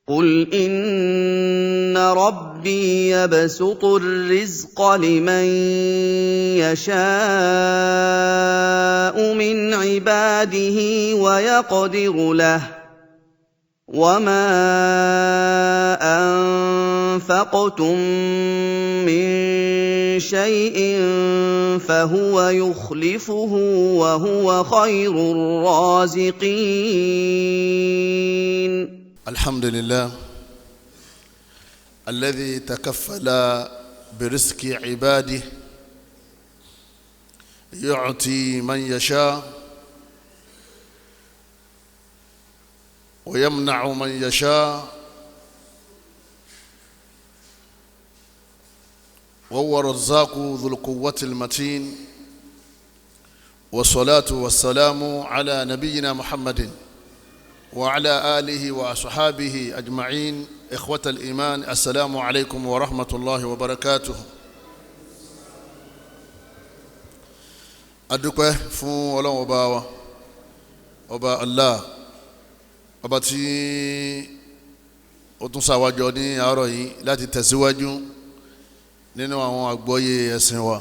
قُلْ إِنَّ رَبِّي يَبْسُطُ الرِّزْقَ لِمَن يَشَاءُ مِنْ عِبَادِهِ وَيَقْدِرُ لَهُ ۚ وَمَا أَنفَقْتُم مِّن شَيْءٍ فَهُوَ يُخْلِفُهُ وَهُوَ خَيْرُ الرَّازِقِينَ. الحمد لله الذي تكفل برزق عباده، يعطي من يشاء ويمنع من يشاء، وهو الرزاق ذو القوة المتين، والصلاة والسلام على نبينا محمد وعلى آله وأصحابه أجمعين. إخوة الإيمان، السلام عليكم ورحمة الله وبركاته. Adúpẹ́ fún Ọlọ́run ọba wa, ọba Allah, ọba tí ó tún ṣàwájọ ní àárọ̀ yìí láti tẹ̀síwájú nínú àwọn àgbọ́yé ẹ̀sìn wa.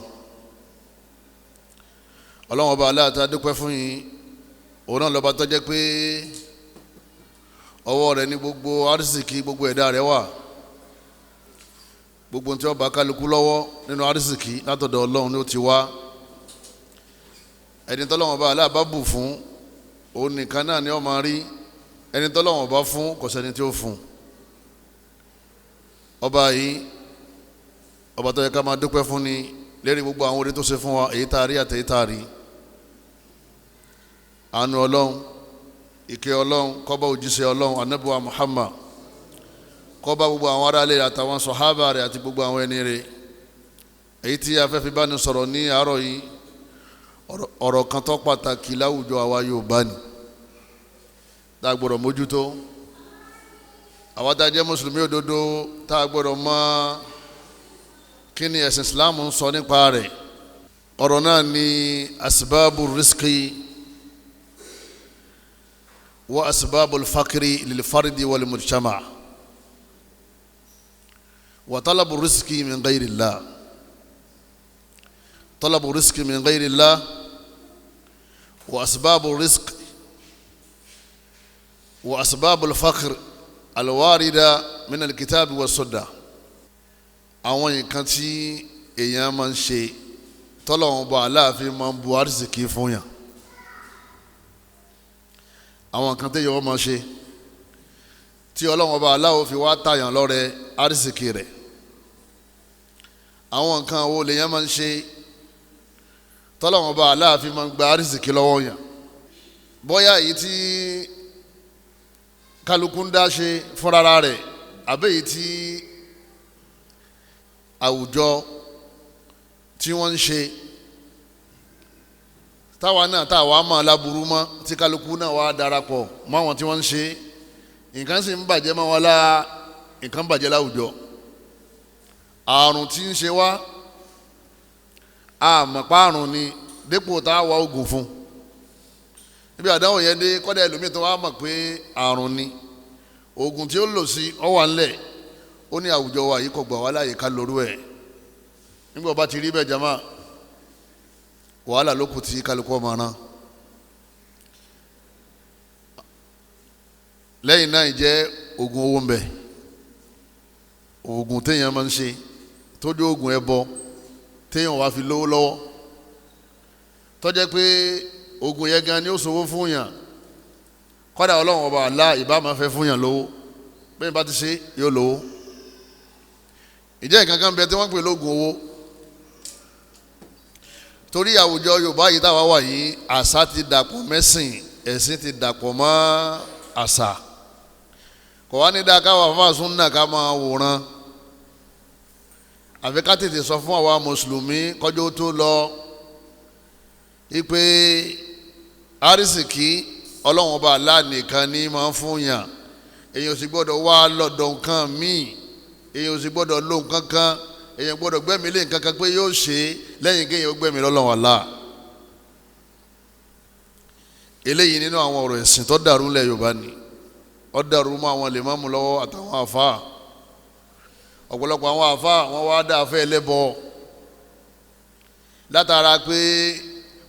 Ọlọ́run ọba Allah tá a dúpẹ́ fún yìí, òun náà lọ́ba tó jẹ́ pé ọwọ́ rẹ̀ ní gbogbo arísìkí gbogbo ẹ̀dá rẹ̀ wà. Gbogbo tí ó bá kálukú lọ́wọ́ nínú arísìkí látọ̀dọ̀ Ọlọ́run ni ó ti wá. Ẹni tọ́lọ́run ọba Allah bá bù fún, òun nìkan náà ni ó máa rí. Ẹni tọ́lọ́run ọba fún, kò sẹ́ni tí ó fún. Ọba yìí, ọba tó yẹ ká máa dúpẹ́ fún ni lérí gbogbo àwọn oore tó ṣe fún wa, èyí tá a rí àti èyí tá a rí. Àánú Ọlọ́run, ìkẹ́ Ọlọ́run kó bá òjíṣẹ́ Ọlọ́run Ànábì wa Muhammad, kó bá gbogbo àwọn aráalé rẹ̀ àtàwọn sọ̀hábà rẹ̀ àti gbogbo àwọn ẹni rẹ̀. Èyí tí a fẹ́ fi bá ní sọ̀rọ̀ ní àárọ̀ yìí, ọ̀rọ̀ kan tó pàtàkì láwùjọ àwa Yorùbá ni tá a gbọ́dọ̀ mójútó. Àwa tá a jẹ́ mùsùlùmí òdodo, tá a gbọ́dọ̀ mọ̀ kí ni ẹ̀sìn Islam ń sọ nípa rẹ̀. Ọ̀rọ̀ náà ni asbabu rizqi wa asbabu al-fakri lil-fardi wal-mujtama' wa talabu rizqi min ghayri Allah, talabu rizqi min ghayri Allah wa asbabu rizq wa asbabu al-fakr al-warida min al-kitab wa sunnah. Àwọn nǹkan tí èèyàn máa ń ṣe tọ́lọ́run bá Aláàfin máa ń bu arísìkí fún yàn, àwọn nǹkan tí èèyàn máa ṣe tí Ọlọ́run bá Aláàfin fi wá tàyàn lọ́rẹ arísìkí rẹ̀. Àwọn nǹkan wo lèèyàn máa ń ṣe tọ́lọ́run bá Aláàfin máa ń gba arísìkí lọ́wọ́ yàn? Bóyá èyí tí kálukú ń dá ṣe fúnra rẹ̀, àbí èyí tí àwùjọ tí wọ́n ń ṣe, táwa náà táwa máa láburú mọ́, tí kálukú náà wá darapọ̀ mọ́ àwọn tí wọ́n ń ṣe, nǹkan sì ń bàjẹ́ mọ́ wọn lá, nǹkan bàjẹ́ láwùjọ. Àrùn tí ń ṣe wá, àmọ̀pá àrùn ni dépò tá a wá oògùn fún. Níbi àdáwò yẹn dé, kọ́dà ẹlòmíì tó wá mọ̀ pé àrùn ni, oògùn tí ó lò sí ó wà ńlẹ̀. Ó ní àwùjọ wa yìí kò gbà wá láàyè ká lóru ẹ̀. Nígbà bá ti rí bẹ́ẹ̀ jama, wàhálà ló kù tí kálukú ọmọ rán. Lẹ́yìn náà jẹ́ oògùn owó ń bẹ, oògùn téèyàn máa ń ṣe tójú oògùn ẹbọ téèyàn wá fi lówó lọ́wọ́, tó jẹ́ pé oògùn yẹn gan ni ó sowó fún yàn. Kọ́dà Ọlọ́run ọba àlá ìbá máa fẹ́ fún yàn lówó, bẹ́ẹ̀ bá ti ṣe yóò lówó. Ìjẹ́ nǹkan kan bẹ tí wọ́n pè lóògùn owó. Torí àwùjọ Yorùbá yìí táwa wà yìí, àṣà ti dàpọ̀ mẹ́sìn, ẹ̀sìn ti dàpọ̀ mọ́ àṣà. Kò wá ní dáa káwa fásun náà ká máa wòran, àfi ká tètè sọ fún àwa mùsùlùmí kọjú tó lọ ipe arísìkí Ọlọ́run ọba Allah nìkan ní máa ń fún yàn. Èèyàn sì gbọ́dọ̀ wá lọ́dọ̀ nǹkan míì, èèyàn sì gbọ́dọ̀ lo nǹkan kan, èèyàn gbọ́dọ̀ gbẹ́mí lé nǹkan kan pé yóò ṣe lẹ́yìn kéèyàn gbẹ́mí lọ́lọ́run Allah. Eléyìí nínú àwọn ọ̀rọ̀ ẹ̀sìn tó dàrú ńlẹ̀ Yorùbá ni. Ó dàrú mọ́ àwọn lèmọ́mù lọ́wọ́ àtàwọn àfa. Ọ̀pọ̀lọpọ̀ àwọn àfa wọ́n wá dá afẹ́ ẹlẹ́bọ látara pé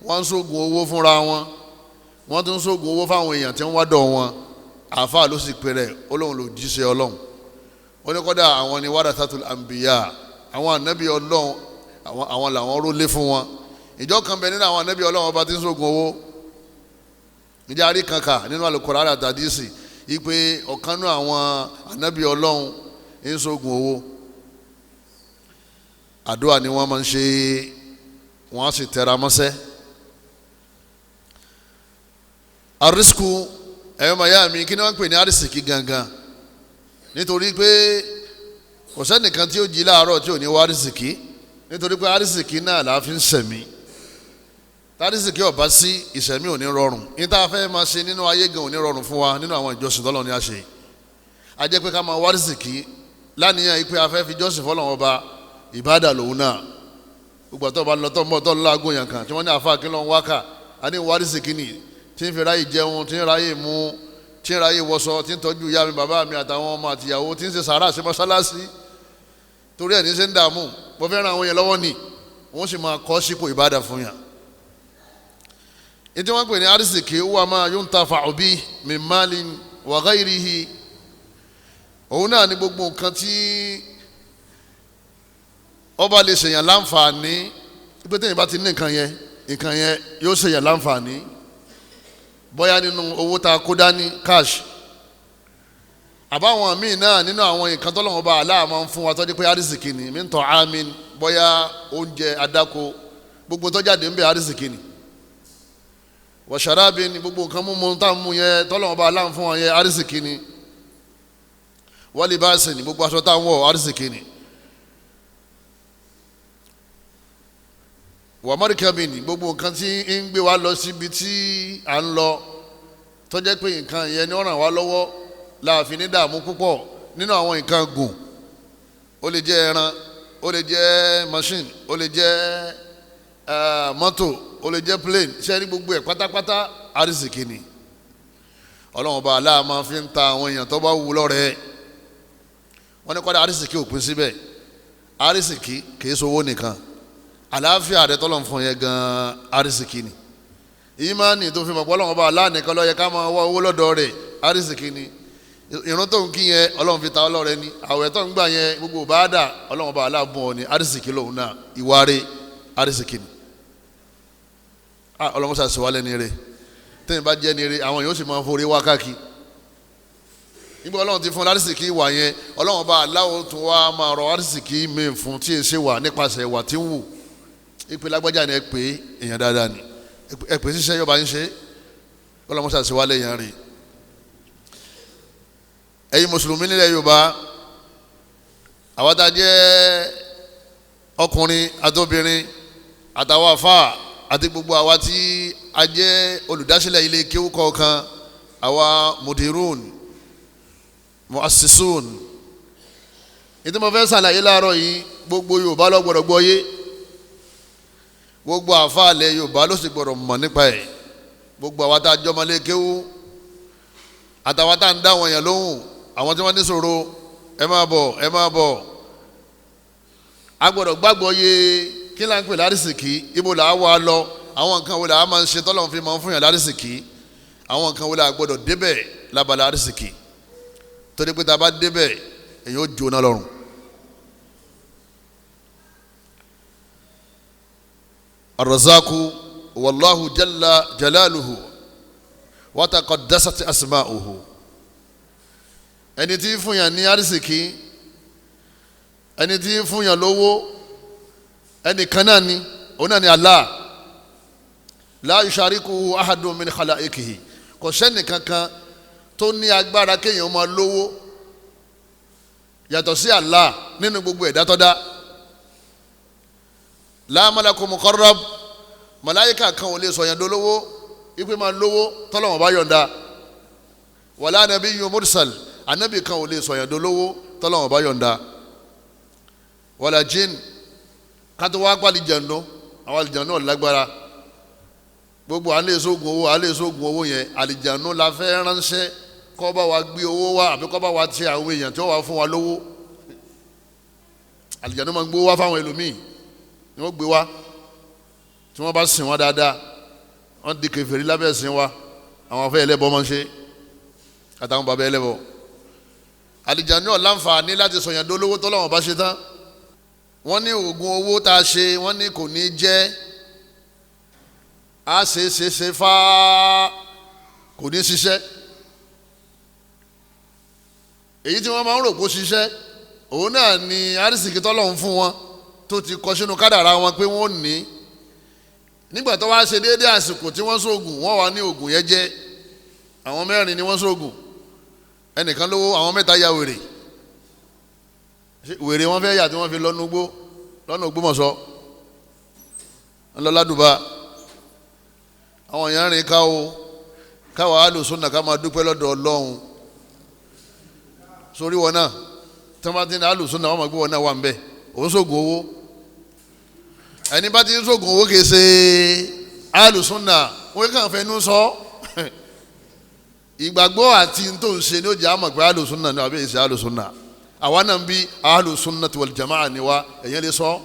wọ́n ń ṣoògùn owó fúnra wọn, wọ́n tún ń ṣoògùn owó fáwọn èèyàn tí wọ́n wá dọ̀ wọn. Àfa ló sì pè rẹ̀, ó lóun lò jíṣẹ́ Ọlọ́run. Ó ní kọ́dà àwọn ni warathatul anbiya, àwọn ànábì Ọlọ́run, àwọn làwọn rólé fún wọn. Ìjọ kan bẹ nínú àwọn ànábì Ọlọ́run ọba tí ń ṣoògùn owó. Níjà rí kankan nínú Al-Qur'an àtàdísì ipe ọ̀kan nínú àwọn ànábì Ọlọ́run ń ṣoògùn owó. Àdúrà ni wọ́n máa ń ṣe, wọ́n á sì tẹra mọ́sẹ́. Arísíkù ẹ̀yọ́ màyá mi, kí ni wọ́n ń pè ní arísìkí gangan? Nítorí pé kò sẹ́nìkan tí ó jí láàárọ̀ tí ò ní wá arísìkí, nítorí pé arísìkí náà là á fi ń sẹ̀mí. Tárísìkí ò bá sí, ìsẹ̀mí ò ní rọrùn. Ní tá a fẹ́ máa ṣe nínú ayé gan ò ní rọrùn fún wa nínú àwọn ìjọsìn tọ́lọ́run ní a ṣe. A jẹ́ pé ká máa wá arísìkí láníyàn yìí pé a fẹ́ fi jọ́sìn fọ́lọ́run ọba, ìbádà lòun náà. Gbogbo àtọ́ bá lọ tọ́ mọ́ tọ́ láago yàn kan tí wọ́n ní àfa kí ló ń wákà, a ní wá arísìkí ni tí ń fi ráyè jẹun, tí ń ráyè mu, tí ń ráyè wọṣọ, tí ń tọ́jú ìyá mi, bàbá mi àtàwọn ọmọ àtìyàwó, tí ń ṣe sàárà sí mọ́ṣáláṣí. Torí ẹ̀ ní ṣe ń dààmú, mo fẹ́ ran àwọn yẹn lọ́wọ́ ni, wọ́n sì máa kọ́ sípò ìbádà fún yàn. Ìtí wọ́n pè ní arísìkí wà máa yuntafa'u bihi min malin wa ghayrihi. Òun náà ni gbogbo nǹkan tí ọba lè ṣèyàn láǹfààní. Ibi tẹ́yìn bá ti ní nǹkan yẹn, nǹkan yẹn yóò ṣèyàn láǹfààní. Bóyá nínú owó tá a kó dání cash, àbáwọn míì náà nínú àwọn nǹkan tọ́lọ́wọ́n bá aláà máa ń fún wa tọ́jú pé arísìkí ni min ta'amin, bóyá oúnjẹ adáko, gbogbo tó jáde ń bẹ arísìkí ni. Wa sharabin, gbogbo nǹkan mímu tá a mú yẹn tọ́lọ́wọ́n bá aláà ń fún wa yẹn arísìkí ni. Wa libasin, gbogbo aṣọ tá a ń wọ̀ arísìkí ni. Wa markabin, gbogbo nǹkan tí ń gbé wa lọ síbi tí à ń lọ tó jẹ́ pé nǹkan yẹn ni ó ràn wá lọ́wọ́ láàfin ní dààmú púpọ̀. Nínú àwọn nǹkan gùn, ó lè jẹ́ ẹran, ó lè jẹ́ machine, ó lè jẹ́ mọ́tò, ó lè jẹ́ plane. Ṣé ní gbogbo ẹ̀ pátápátá arísìkí ni. Ọlọ́run ọba aláà máa fi ń ta àwọn èèyàn tó bá wù lọ́rẹ̀ẹ́. Wọ́n ní kọ́dà arísìkí ò pín síbẹ̀. Arísìkí kì í sowó nìkan, àlàáfíà rẹ tọ́lọ̀ ń fún yẹn gan-an arísìkí ni. Ìmánì tó fi mọ̀ pé Ọlọ́run ọba aláà nìkan ló yẹ ká máa wá owó lọ́dọ̀ rẹ̀ arísìkí ni. Ìrun tó ń kí yẹn Ọlọ́run fi ta ọlọ́rẹ ni. Àwẹ̀ tó ń gbà yẹn gbogbo báàdà Ọlọ́run ọba aláà bùn ọ ni, arísìkí lòun náà. Ìwà rẹ̀ arísìkí ni. Ọlọ́run ṣàṣewálẹ̀ ni rẹ̀. Tẹ́yìn bá jẹ́ ni rẹ̀, àwọn yóò sì máa forí wá káàkiri. Nígbà Ọlọ́run ti fún arísìkí ìwà yẹn, Ọlọ́run ọba aláwo tún wá máa rọ arísìkí mi fún tí èsè wà nípasẹ̀ ìwà tí ń wù. Ìpè lágbájá ni ẹ pè èèyàn dáadáa ni, ẹ pè ṣiṣẹ́ yọba ń ṣe. Ọlọ́run ṣàṣewálẹ̀ yẹn rè. Ẹ̀yin mùsùlùmí nílẹ̀ Yorùbá, àwa tá a jẹ́ ọkùnrin àtobìnrin àtàwọn àfáà àti gbogbo àwa tí a jẹ́ olùdásílẹ̀ ilé kéwú kọ̀ọ̀kan, àwa mudirun muassisun, ìdí mo fẹ́ ṣàlàyé láàárọ̀ yìí, gbogbo Yorùbá ló gbọ́dọ̀ gbọ́ yé, gbogbo àfáà ilẹ̀ Yorùbá ló sì gbọ́dọ̀ mọ̀ nípa ẹ̀, gbogbo àwa tá a jọmọ ilé kéwú àtàwọn tá a ń dá àwọn èèyàn lóhùn, àwọn tí wọ́n ní ṣòro, ẹ máa bọ̀, ẹ máa bọ̀. A gbọ́dọ̀ gbàgbọ́ yé kí là ń pè lárísìkí, ibo là á wà lọ, àwọn nǹkan wo là á máa ń ṣe tọ́lọ́run fi máa ń fún yàn lárísìkí, àwọn nǹkan wo là á gbọ́dọ̀ débẹ̀ lábala àrísìkí, torí pé tá a bá débẹ̀ èyí ó jóná lọ́rùn. Ar-Razzaqu wallahu jalla jalaluhu wa taqaddasat asma'uhu. Ẹni tí ń fún yàn ní àrísìkí, ẹni tí ń fún yàn lówó, ẹnìkan náà ni, òun náà ni Allah. La yusharikuhu ahadun min khalaikihi. Kò sẹ́ni kankan tó ní agbára kéèyàn máa lówó yàtọ̀ sí Allah nínú gbogbo ẹ̀dá tó dá. La malakun muqarrab, màláyíkà kan ò lè sọ yàn dolówó ipe máa lówó tọ́lọ́wọ́n bá yọ̀ǹda. Wala nabiyyun mursal, anabi kan ò lè sọ yàn dolówó tọ́lọ́wọ́n bá yọ̀ǹda. Wala jinn, kátó wá pàlì jẹ̀ǹdó, àwọn àlìjẹ̀ǹdó ò lágbára. Gbogbo à ń lè sógun owó, à ń lè sógun owó yẹn, àlìjẹ̀ǹdó la fẹ́ ránṣẹ́ kó bá wa gbé owó wá àbí kó bá wa ti àwọn èèyàn tí wọ́n wá fún wa lówó. Àlìjánu máa ń gbé wá fáwọn ẹlòmíì ni wọ́n gbé wá, tí wọ́n bá sìn wọ́n dáadáa wọ́n di kèfèrí lábẹ́ sìn wa. Àwọn afẹ́ ẹlẹ́bọ máa ń ṣe àtàwọn bàbá ẹlẹ́bọ. Àlìjánu ò láǹfààní láti sọ̀yàn dolówó tọ́lọ́wọ́n bá ṣe tán. Wọ́n ní oògùn owó tá a ṣe, wọ́n ní kò ní jẹ́, a ṣe ṣe ṣe fáá kò ní ṣiṣẹ́. Èyí tí wọ́n máa ń rò kó ṣiṣẹ́ òun náà ni arísìkí tọ́lọ́hún fún wọn tó ti kọ sínú kádàrá wọn pé wọ́n ní. Nígbà tó wá ṣe déédéé àsìkò tí wọ́n ṣoògùn, wọ́n wà ní oògùn yẹn jẹ́. Àwọn mẹ́rin ni wọ́n ṣoògùn, ẹnìkan lówó, àwọn mẹ́ta ya wèrè. Wèrè wọn fẹ́ yà tí wọ́n fi lọ́nu gbó lọ́nà Ògbómọ̀ṣọ́ ńlọ́ládùbà. Àwọn èèyàn rìn ká o, káwa alùsùnà ká máa dúpẹ́ lọ́dọ̀ Ọlọ́run. Sórí wọn náà tí wọ́n bá ti ní alùsùnà wọ́n máa gbé wọn náà wà ń bẹ̀. Òun sóògùn owó, ẹni bá ti ń sóògùn owó kìí ṣe alùsùnà, wọ́n kàn fẹ́ nú sọ. Ìgbàgbọ́ àti tó ń ṣe ní ó jẹ́ àmọ̀ pé alùsùnà ni àbí ìṣe alùsùnà. Àwa náà ń bí alùsùnà wal jamaa ni wa, ẹ̀yẹ́ lè sọ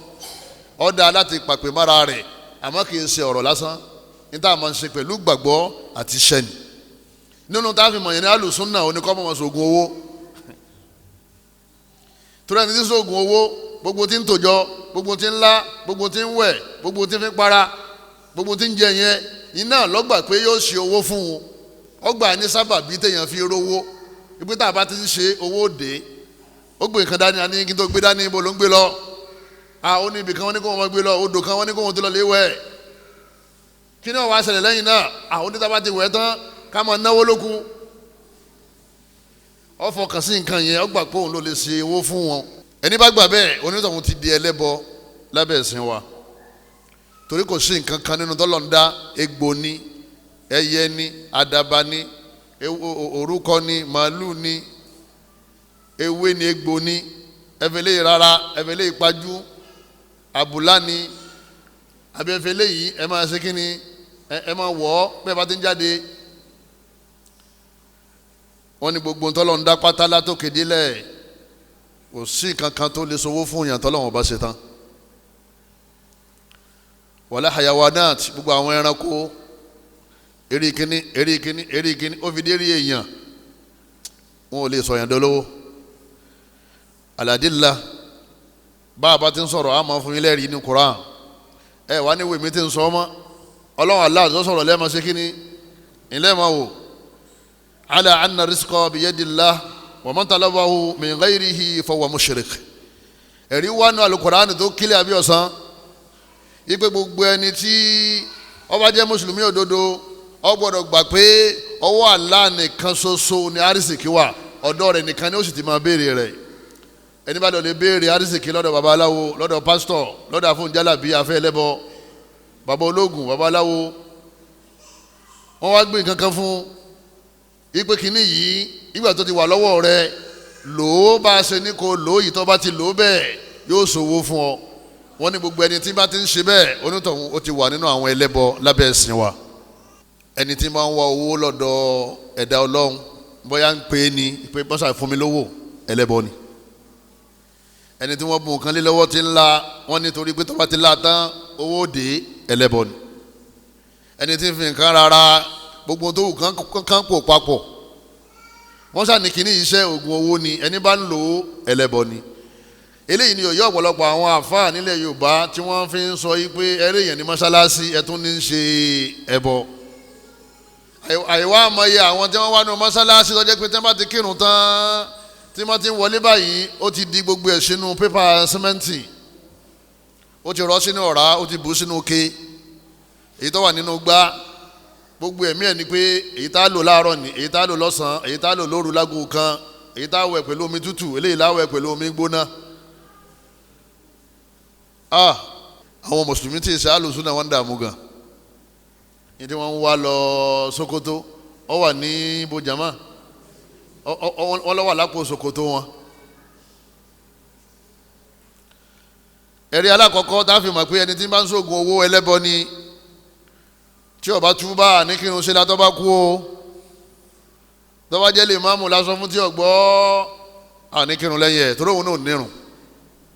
ọ́ dáa láti pàpè mára rẹ̀, àmọ́ kìí ṣe ọ̀rọ̀ lásán. Níta máa ń ṣe pẹ̀lú gbàgbọ́ àti sẹ́ni nínú tá a fi mọ̀ yẹn ní alùsùnà oníkọ́ mọ̀ sóògùn owó. Torí ẹni tí sóògùn owó, gbogbo tí ń tòjọ, gbogbo tí ń lá, gbogbo tí ń wẹ̀, gbogbo tí ń fi para, gbogbo tí ń jẹ yẹn, iná lọ́gbà pé yóò ṣe owó fún un. Ọgbà ní sábàbí téèyàn fi rówó. Ibi tá a bá ti ń ṣe owó dé, ó gbé nǹkan dání, àní kí n tó gbé dání, ibo ló ń gbé lọ? A ó ní ibì kan wọ́n ní kó wọ́n máa gbé lọ, odò kan wọ́n ní kó wọ́n tó lọ lé wẹ̀. Kí ni wọ́n wá ṣẹlẹ̀ lẹ́yìn náà? Àwọn oníta bá ti wẹ̀ tán ká máa náwó lókun. Ó fọkàn sí nǹkan yẹn, ó gbà pé òun ló lè ṣe owó fún wọn. Ẹni bá gbà bẹ́ẹ̀, onítọ̀hún ti di ẹlẹ́bọ lábẹ́ ẹ̀sìn wa. Torí kò sí nǹkan kan nínú tọ́lọ̀ ń dá, egbò ni, ẹyẹ ni, àdàbà ni, òrúkọ ni, màálù ni, ewé ni, egbò ni, ẹfẹlẹ́ rárá, ẹfẹlẹ́ ìpajú, àbùlá ni, àbí ẹfẹlẹ́ yìí ẹ máa ṣe kí ni, ẹ máa wọ̀ ọ́ bẹ́ẹ̀ bá ti ń jáde. Wọ́n ní gbogbo tọ́lọ̀ ń dá pátá látòkè délẹ̀, kò sí kankan tó lè sowó fún yàn tọ́lọ́wọ́n bá ṣe tán. Wala hayawanat, gbogbo àwọn ẹranko, eré kíní eré kíní eré kíní, ó fi dé rí èèyàn, wọn ò lè sọ yàn dolówó. Aladila, bá a bá ti ń sọ̀rọ̀ a máa fún yín lẹ́rìí ní Quran. Ẹ wà ní wèmí tí ń sọ ọmọ Ọlọ́run Allah tó sọ̀rọ̀ lẹ́ẹ̀ma ṣe kíní ilé ma wò. Ala anna rizqa biyadillah wa man talabahu min ghayrihi fahuwa mushrik. Ẹ̀rí wà nù alukur'an tó kílẹ̀ àbí ọ̀sán ipe gbogbo ẹni tí ó bá jẹ́ mùsùlùmí òdodo ó gbọ́dọ̀ gbà pé ọwọ́ Allah nìkan ṣoṣo ni arísìkí wà, ọ̀dọ̀ rẹ̀ nìkan ni ó sì ti máa béèrè rẹ̀. Ẹni bá lọ lè béèrè arísìkí lọ́dọ̀ babaláwo, lọ́dọ̀ pásítọ̀, lọ́dọ̀ àfọ̀njálàbí afẹ́ ẹlẹ́bọ, baba ológun, babaláwo, wọ́n wá gbé nǹkan kan fún ipe kínní yìí, ìgbà tó ti wà lọ́wọ́ rẹ̀ lò ó bá a ṣe ní kó lò ó, yìí tó bá ti lò ó bẹ́ẹ̀ yóò ṣòwò fún ọ. Wọ́n ní gbogbo ẹni tí bá ti ń ṣe bẹ́ẹ̀, onítọ̀hún ó ti wà nínú àwọn ẹlẹ́bọ lábẹ́ ẹ̀sìn wa. Ẹni tí máa ń wá owó lọ́dọ̀ ẹ̀dá Ọlọ́run, bóyá ń pè é ní pé bọ́sà fún mi lówó, ẹlẹ́bọ ni. Ẹni tí wọ́n bu nǹkan lé lọ́wọ́ ti ń la, wọ́n nítorí pé tó bá ti la tán owó dé, ẹlẹ́bọ ni. Ẹni tí ń fi nǹkan rárá gbogbo tó wù kán pò papọ̀, wọ́n sá ní kíní iṣẹ́ oògùn owó ni, ẹni bá ń lò ó ẹlẹ́bọ ni. Eléyìí ni òye ọ̀pọ̀lọpọ̀ àwọn àfáà nílẹ̀ Yorùbá tí wọ́n fi ń sọ yìí pé ẹrẹ́ èèyàn ní mọ́ṣáláṣí ẹ tún ní í ṣe ẹbọ. Àìwá àmọye àwọn tí wọ́n wá nu mọ́ṣáláṣí tó jẹ́ pé tí wọ́n bá ti kírun tán tí wọ́n ti ń wọlé báyìí, ó ti di gbogbo ẹ̀ sínú pépà símẹ́ǹtì, ó ti rọ́ sínú ọ̀rá, ó ti bù sínú ke, èyí tó wà nínú gbá, gbogbo ẹ̀mí ẹ̀ ni pé èyí tá a lò láàárọ̀ ni, èyí tá a lò lọ́sàn-án, èyí tá a lò lóru lágùn kan, èyí tá a wẹ̀ pẹ̀lú omi tútù, eléyìí lá wẹ̀ pẹ̀lú omi gbóná. Àwọn mùsùlùmí tí ìṣe alùsùn náà wọ́n ń dààmú gan. Ní tí wọ́n ń wá lọ Sókótó, ó wà ní bojama, wọ́n lọ wà lápò Sókótó wọn. Ẹ̀rí alákọ̀ọ́kọ́ tá a fi mọ̀ pé ẹni tí bá ń ṣoògùn owó ẹlẹ́bọ ni, tí ó bá túbà ní kírun ṣe látọ́ bá kú o. Tọ́ba jẹ́ lè máàmù lásán fún tí ò gbọ́, àní kírun lẹ́yìn ẹ̀, torí òun náà nírun.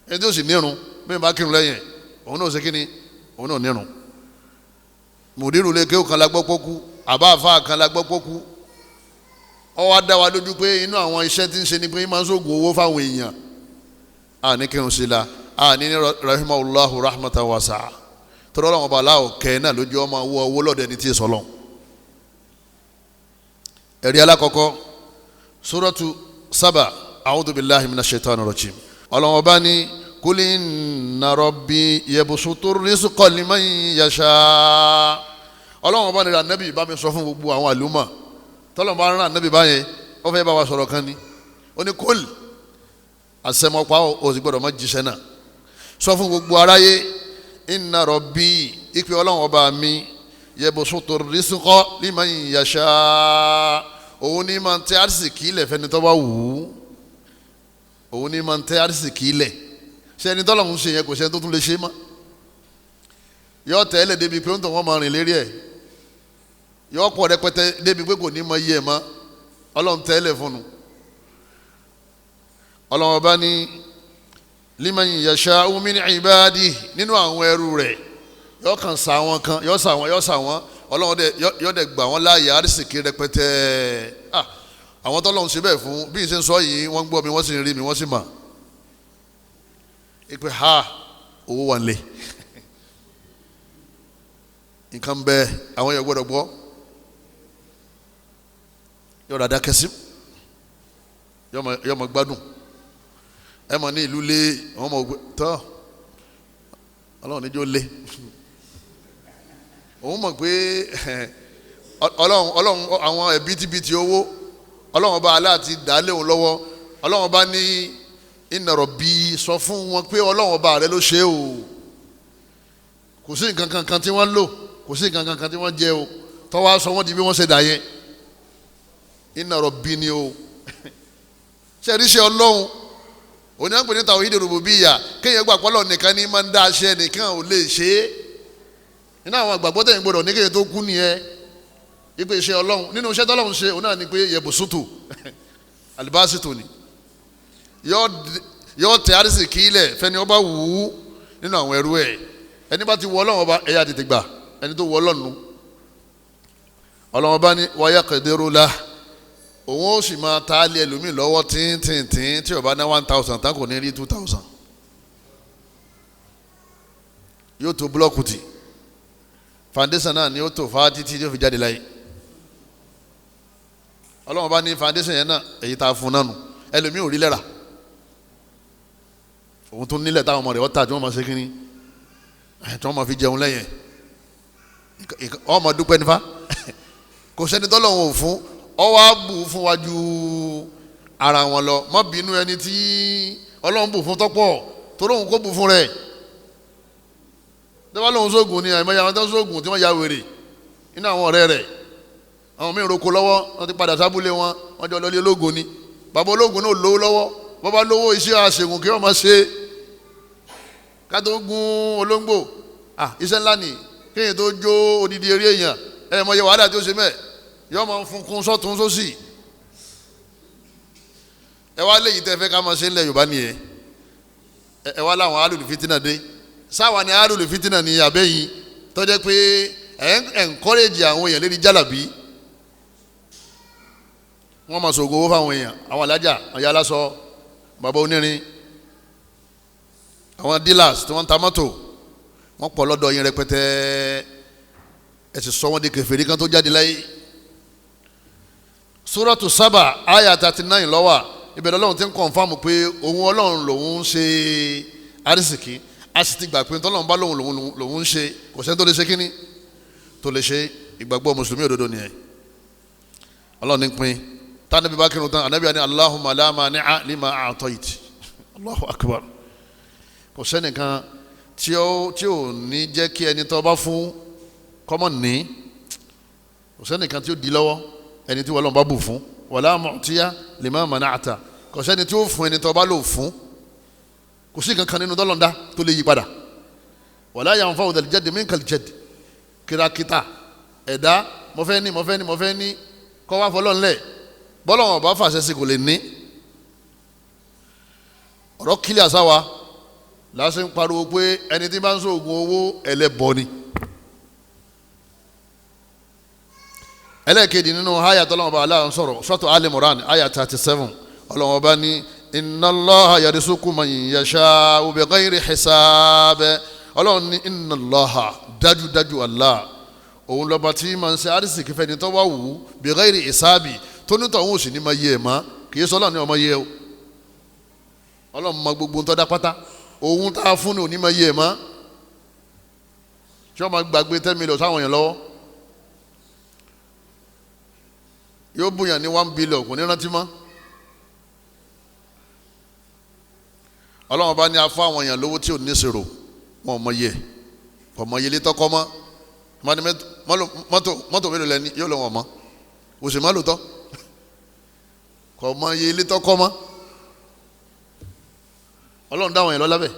Ẹni tí ó sì nírun bí bá kírun lẹ́yìn ẹ̀, òun náà ṣe kíni, òun náà nírun. Mùdírù lè kéwù kan la gbọ́ pọ́kú, àbá àfa kan la gbọ́ pọ́kú. Ó wá dá wa lójú pé inú àwọn iṣẹ́ tí ń ṣe ni pé máa ń sóògùn owó fáwọn èèyàn. Àní kírun sí la, àní ní rahimahullahu rahmatan wasi'a. Torí Ọlọ́run ọba aláwọ̀ kẹ́ náà lójú ọmọ owó owó lọ́dẹ ní tí ì sọlọ́n. Ẹ̀rí alákọ̀ọ́kọ́, suratu Saba, a'udhu billahi minash shaitani rajim. Ọlọ́run ọba ní kul inna rabbi yabsutu rizqa liman yasha. Ọlọ́run ọba ní Ànábì bá mi sọ fún gbogbo àwọn àlùmọ̀. Tọ́lọ́run bá rán Ànábì báyẹn, ó fẹ́ bá wa sọ̀rọ̀ kan ni. Ó ní kul, àṣẹmọ́pá ò sì gbọ́dọ̀ má jíṣẹ́ náà. Sọ fún gbogbo aráyé, inna rabbi, ìpè Ọlọ́run ọba mi, yabsutu rizqa liman yasha. Òun ní máa ń tẹ́ àrísìkí ilẹ̀ fẹ́ni tó bá wù ú. Òun ní máa ń tẹ́ àrísìkí ilẹ̀. Ṣé ẹni tọ́lọ́run ṣe yẹn kò ṣe tó tún lè ṣe mọ́? Yọ tẹ́ ẹ lẹ̀ débi pé ó ń tọ̀ wọ́n máa rìn lérí ẹ̀. Yọ pọ̀ rẹpẹtẹ débi pé kò ní mọ iye ẹ̀ mọ́. Ọlọ́run tẹ́ ẹ lẹ̀ fún un. Ọlọ́run ọba ní liman yasha'u min ibadihi, nínú àwọn ẹrú rẹ̀ yọ kàn sa wọn kan, yọ sa wọn, yọ sa wọn. Ọlọ́run dẹ yọ dẹ gbà wọn láàyè àrísìkí rẹpẹtẹ. Àwọn tọ́lọ́run ṣe bẹ́ẹ̀ fún, bí n ṣe ń sọ yìí, wọ́n ń gbọ́ mi, wọ́n sì ń rí mi, wọ́n sì mà. Ipe ha, owó wà nílé, nǹkan bẹ́ẹ̀ àwọn yẹn gbọ́dọ̀ gbọ́. Yọ dada kẹsí, yọ mọ gbádùn. Ẹ mọ ní ìlú lé, àwọn ọmọ ògbé tọ́ Ọlọ́run níjó lé. Òun mọ̀ pé Ọlọ́run Ọlọ́run àwọn ẹ̀bítíbitì owó Ọlọ́run ọba aláàtì dálé òun lọ́wọ́. Ọlọ́run ọba ní inna rabbi, sọ fún wọn pé Ọlọ́run ọba rẹ ló ṣe o. Kò sí nǹkan kankan tí wọ́n lò, kò sí nǹkan kankan tí wọ́n jẹ o, tọ́wọ́ sọ wọ́n di bí wọ́n ṣe dà yẹn. Inna rabbi ni o. Ṣe é ríṣẹ́ Ọlọ́run òní àgbẹ̀ níta òyìnbó rububiyya, kéèyàn gbà pé Ọlọ́run nìkan ní máa ń dá aṣẹ, nìkan ò lè ṣe é. Nínú àwọn àgbàgbọ́ tẹ̀yìn gbọdọ̀ ní kéèyàn tó kú nìyẹn, ipe iṣẹ́ Ọlọ́run nínú iṣẹ́ tọ́lọ́run ṣe òun náà ni pé yẹ̀bùsùtù àlùbásìtù ni yọ tẹ àrísìkí ilẹ̀ fẹ́ni ọba wù ú nínú àwọn ẹrú ẹ̀. Ẹni bá ti wọ Ọlọ́run ọba ẹ̀yà tètè gbà, ẹni tó wọ Ọlọ́run nu. Ọlọ́run ọba ní wáyà kẹ̀dẹ́rù la, òun ó sì máa ta lé ẹlòmíì lọ́wọ́ tíntìntín tí ó bá ná 1,000 tán kò ní rí 2,000. Yóò tó búlọ́ọ̀kù tì, foundation náà ni ó tó fa títí yóò fi jáde láyé. Ọlọ́run bá ní foundation yẹn náà èyí tá a fún náà nù, ẹlòmíì ò rí lẹ́ra. Òun tún nílẹ̀ táwọn ọmọ rẹ̀ ọ̀tá tí wọ́n máa ṣe kínní, tí wọ́n máa fi jẹun lẹ́yìn. Ọmọ dúpẹ́ nífa, kò sẹ́ni tọ́lọ́run ò fún, ọwọ́ á bù fún wa ju ara wọn lọ. Má bínú ẹni tí Ọlọ́run bù fún tọ́pọ̀, torí òun kò bù fún rẹ̀. Tẹ́wọ́ lòun sóògùn ni, àìmọye àwọn tó ń sóògùn tí wọ́n ya wèrè nínú àwọn ọ̀rẹ́ rẹ̀. Àwọn míì roko lọ́wọ́, wọ́n ti padà sábúlé wọn, wọ́n jọ lọlé ológun ni. Bàbá ológun náà lówó lọ́wọ́, bàbá lówó iṣẹ́ àṣegùn kí wọ́n máa ṣe. Ká tó gun olóńgbò, iṣẹ́ ńlá ni, kéèyàn tó jó odidi eré èèyàn, ẹ̀ mọ̀ iye wàhálà tó ṣe mẹ́ẹ̀, yọ máa ń funkun sọ́tún sósì. Ẹ wá léyìí tẹ́ fẹ́ ká máa ṣe ńlẹ̀ Yorùbá nìyẹn. Ẹ wá láwọn alùlù fìtínà dé. Sáwa ni alùlù fìtínà ni àbẹ́yìn tó jẹ́ pé ẹ̀ ń encourage àwọn èèyàn lérí jálàbí. Wọ́n máa sọ̀gùn owó fáwọn èèyàn, àwọn alájà, àwọn aláṣọ, bàbá onírin, àwọn dealers tí wọ́n ń ta mọ́tò, wọ́n pọ̀ lọ́dọ̀ yín rẹpẹtẹ. Ẹ sì sọ wọ́n di kèfèrí kan tó jáde láyé. Suratu Saba aya 39 lọ́wọ́ ibẹ̀ lọ́lọ́run ti ń kọ̀nfàmù pé òun Ọlọ́run lòun ń ṣe àrísìkí. A sì ti gbà pé tọ́lọ́run bá lòun lòun ń ṣe, kò sẹ́ni tó lè ṣe kínní tó lè ṣe. Ìgbàgbọ́ mùsùlùmí òdodo nìyẹn. Ọlọ́run ní pín tánàbí bá kírun tán, ànábì ní Allahumma la mani'a lima a'tayt. Allahu akbar. Kò sẹ́nìkan tí ó ní jẹ́ kí ẹni tó bá fún kọ́mọ̀ ní, kò sẹ́nìkan tí ó di lọ́wọ́ ẹni tí Ọlọ́run bá bù fún. Wala mu'tiya lima mana'ta. Kò sẹ́ni tí ó fún ẹni tó bá lò fún, kò sí kankan nínú dọ́lọ́ndá tó lè yí padà. Wala yanfa'u dhal jaddi minkal jadd. Kìràkìtà ẹ̀dá, mo fẹ́ ní, mo fẹ́ ní, mo fẹ́ ní, kọ́ wá fọlọ́ ńlẹ̀. Bọ́lọ́wọ́n bá fàṣẹ sí kò lè ní. Ọ̀rọ̀ kílíà sáwa lásì ń pariwo pé ẹni tí bá ń sóògùn owó ẹlẹ́bọ ni. Ẹlẹ́ẹ̀kejì nínú àyà tọ́lọ́wọ́n bá aláà ń sọ̀rọ̀ sọ́tò Al-Imran àyà 37, ọlọ́wọ́n bá ní inna Allaha yarzuqu man yasha'u bighayri hisab. Ọlọ́run ní inna Allaha, dájúdájú Allah òun lọ́ba tí máa ń ṣe àrísìkí fẹ́ni tó bá wù ú bighayri hisabi, tó nítọ̀ òun ò sì ní máa yé ẹ̀ mọ́. Kì í sọ ọlọ́run ní ọmọ yé o, ọlọ́run mọ gbogbo ń tọ́ da pátá, òun tá a fún ni òní máa yé ẹ̀ mọ́. Tí wọ́n máa gbàgbé 10 million sáwọn èèyàn lọ́wọ́, yóò bùyàn ní 1 billion kò ní rántí mọ́. Ọlọ́run bá ní afọ àwọn èèyàn lówó tí ò ní ṣèrò, wọn ò mọ yẹ, kò mọ yẹlé tọkọ mọ́. Mọ́tò mélòó lẹ́ni yóò lọ wọ̀n mọ́, òsì má lò tọ́, kò mọ yẹlé tọkọ mọ́. Ọlọ́run dáwọn èèyàn lọ́lá bẹ́ẹ̀.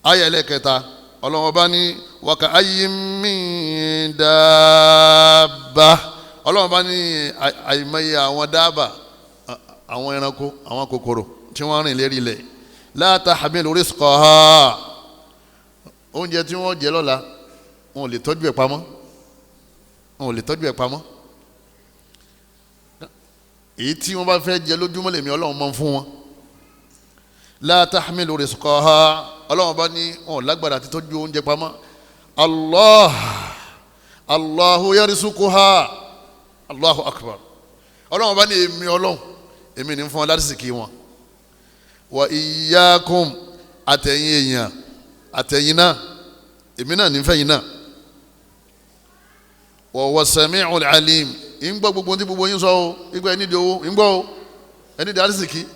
Ayé ẹlẹ́kẹta, ọlọ́run bá ní wàkà ayé mi dáàbà. Ọlọ́run bá ní àìmọye àwọn dáàbà, àwọn ẹranko, àwọn kòkòrò tí wọ́n rìn lérí ilẹ̀, la tahmilu rizqaha, oúnjẹ tí wọ́n jẹ lọ́la wọn ò lè tọ́jú ẹ̀ pamọ́, wọn ò lè tọ́jú ẹ̀ pamọ́. Èyí tí wọ́n bá fẹ́ jẹ lójúmọ́ lèmi ọlọ́run máa ń fún wọn. La tahmilu rizqaha, ọlọ́run bá ní wọn ò lágbára àti tọ́jú oúnjẹ pamọ́. Allah Allahu yarzuquha, Allahu akbar. Ọlọ́run bá ní èmi ọlọ́run èmi ní fún wọn lárísìkí wọn. Wa iyyakum, àtẹ̀yìn èèyàn àtẹ̀yìn náà èmi náà nífẹ̀yìn náà. Wa huwa sami'ul alim, ń gbọ́ gbogbo tí gbogbo yín sọ o, ìgbà ẹni di owó ń gbọ́ o, ẹni di àrísìkí.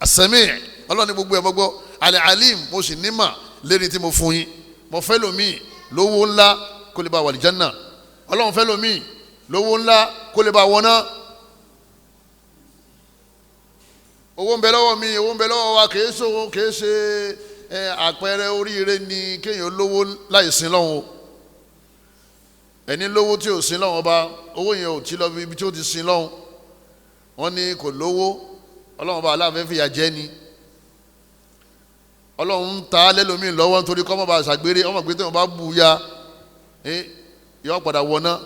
As-sami', ọlọ́run ní gbogbo ẹ̀ mọ́ gbọ́. Al-alim, mo sì nímà lérí tí mo fún yín. Mo fẹ́ lómi lówó ńlá kó lè bá wà lìjánà, ọlọ́run fẹ́ lómi lówó ńlá kó lè bá wọná. Owó ń bẹ lọ́wọ́ mi, owó ń bẹ lọ́wọ́ wa, kìí ṣe owó, kìí ṣe àpẹẹrẹ oríire ni kéèyàn lówó láì sin lọ́hùn o. Ẹni lówó tí ò sin lọ́hùn ọba, owó yẹn ò tí lọ ibi tí ó ti sin lọ́hùn. Wọ́n ní kò lówó, ọlọ́run ọba aláàfẹ́ fìyà jẹ ni. Ọlọ́run ń ta lẹ́lòmíì lọ́wọ́ nítorí kọ́ mọ́ bá ṣàgbére, ọmọ pé tí wọ́n bá bu ya yọ padà wọná,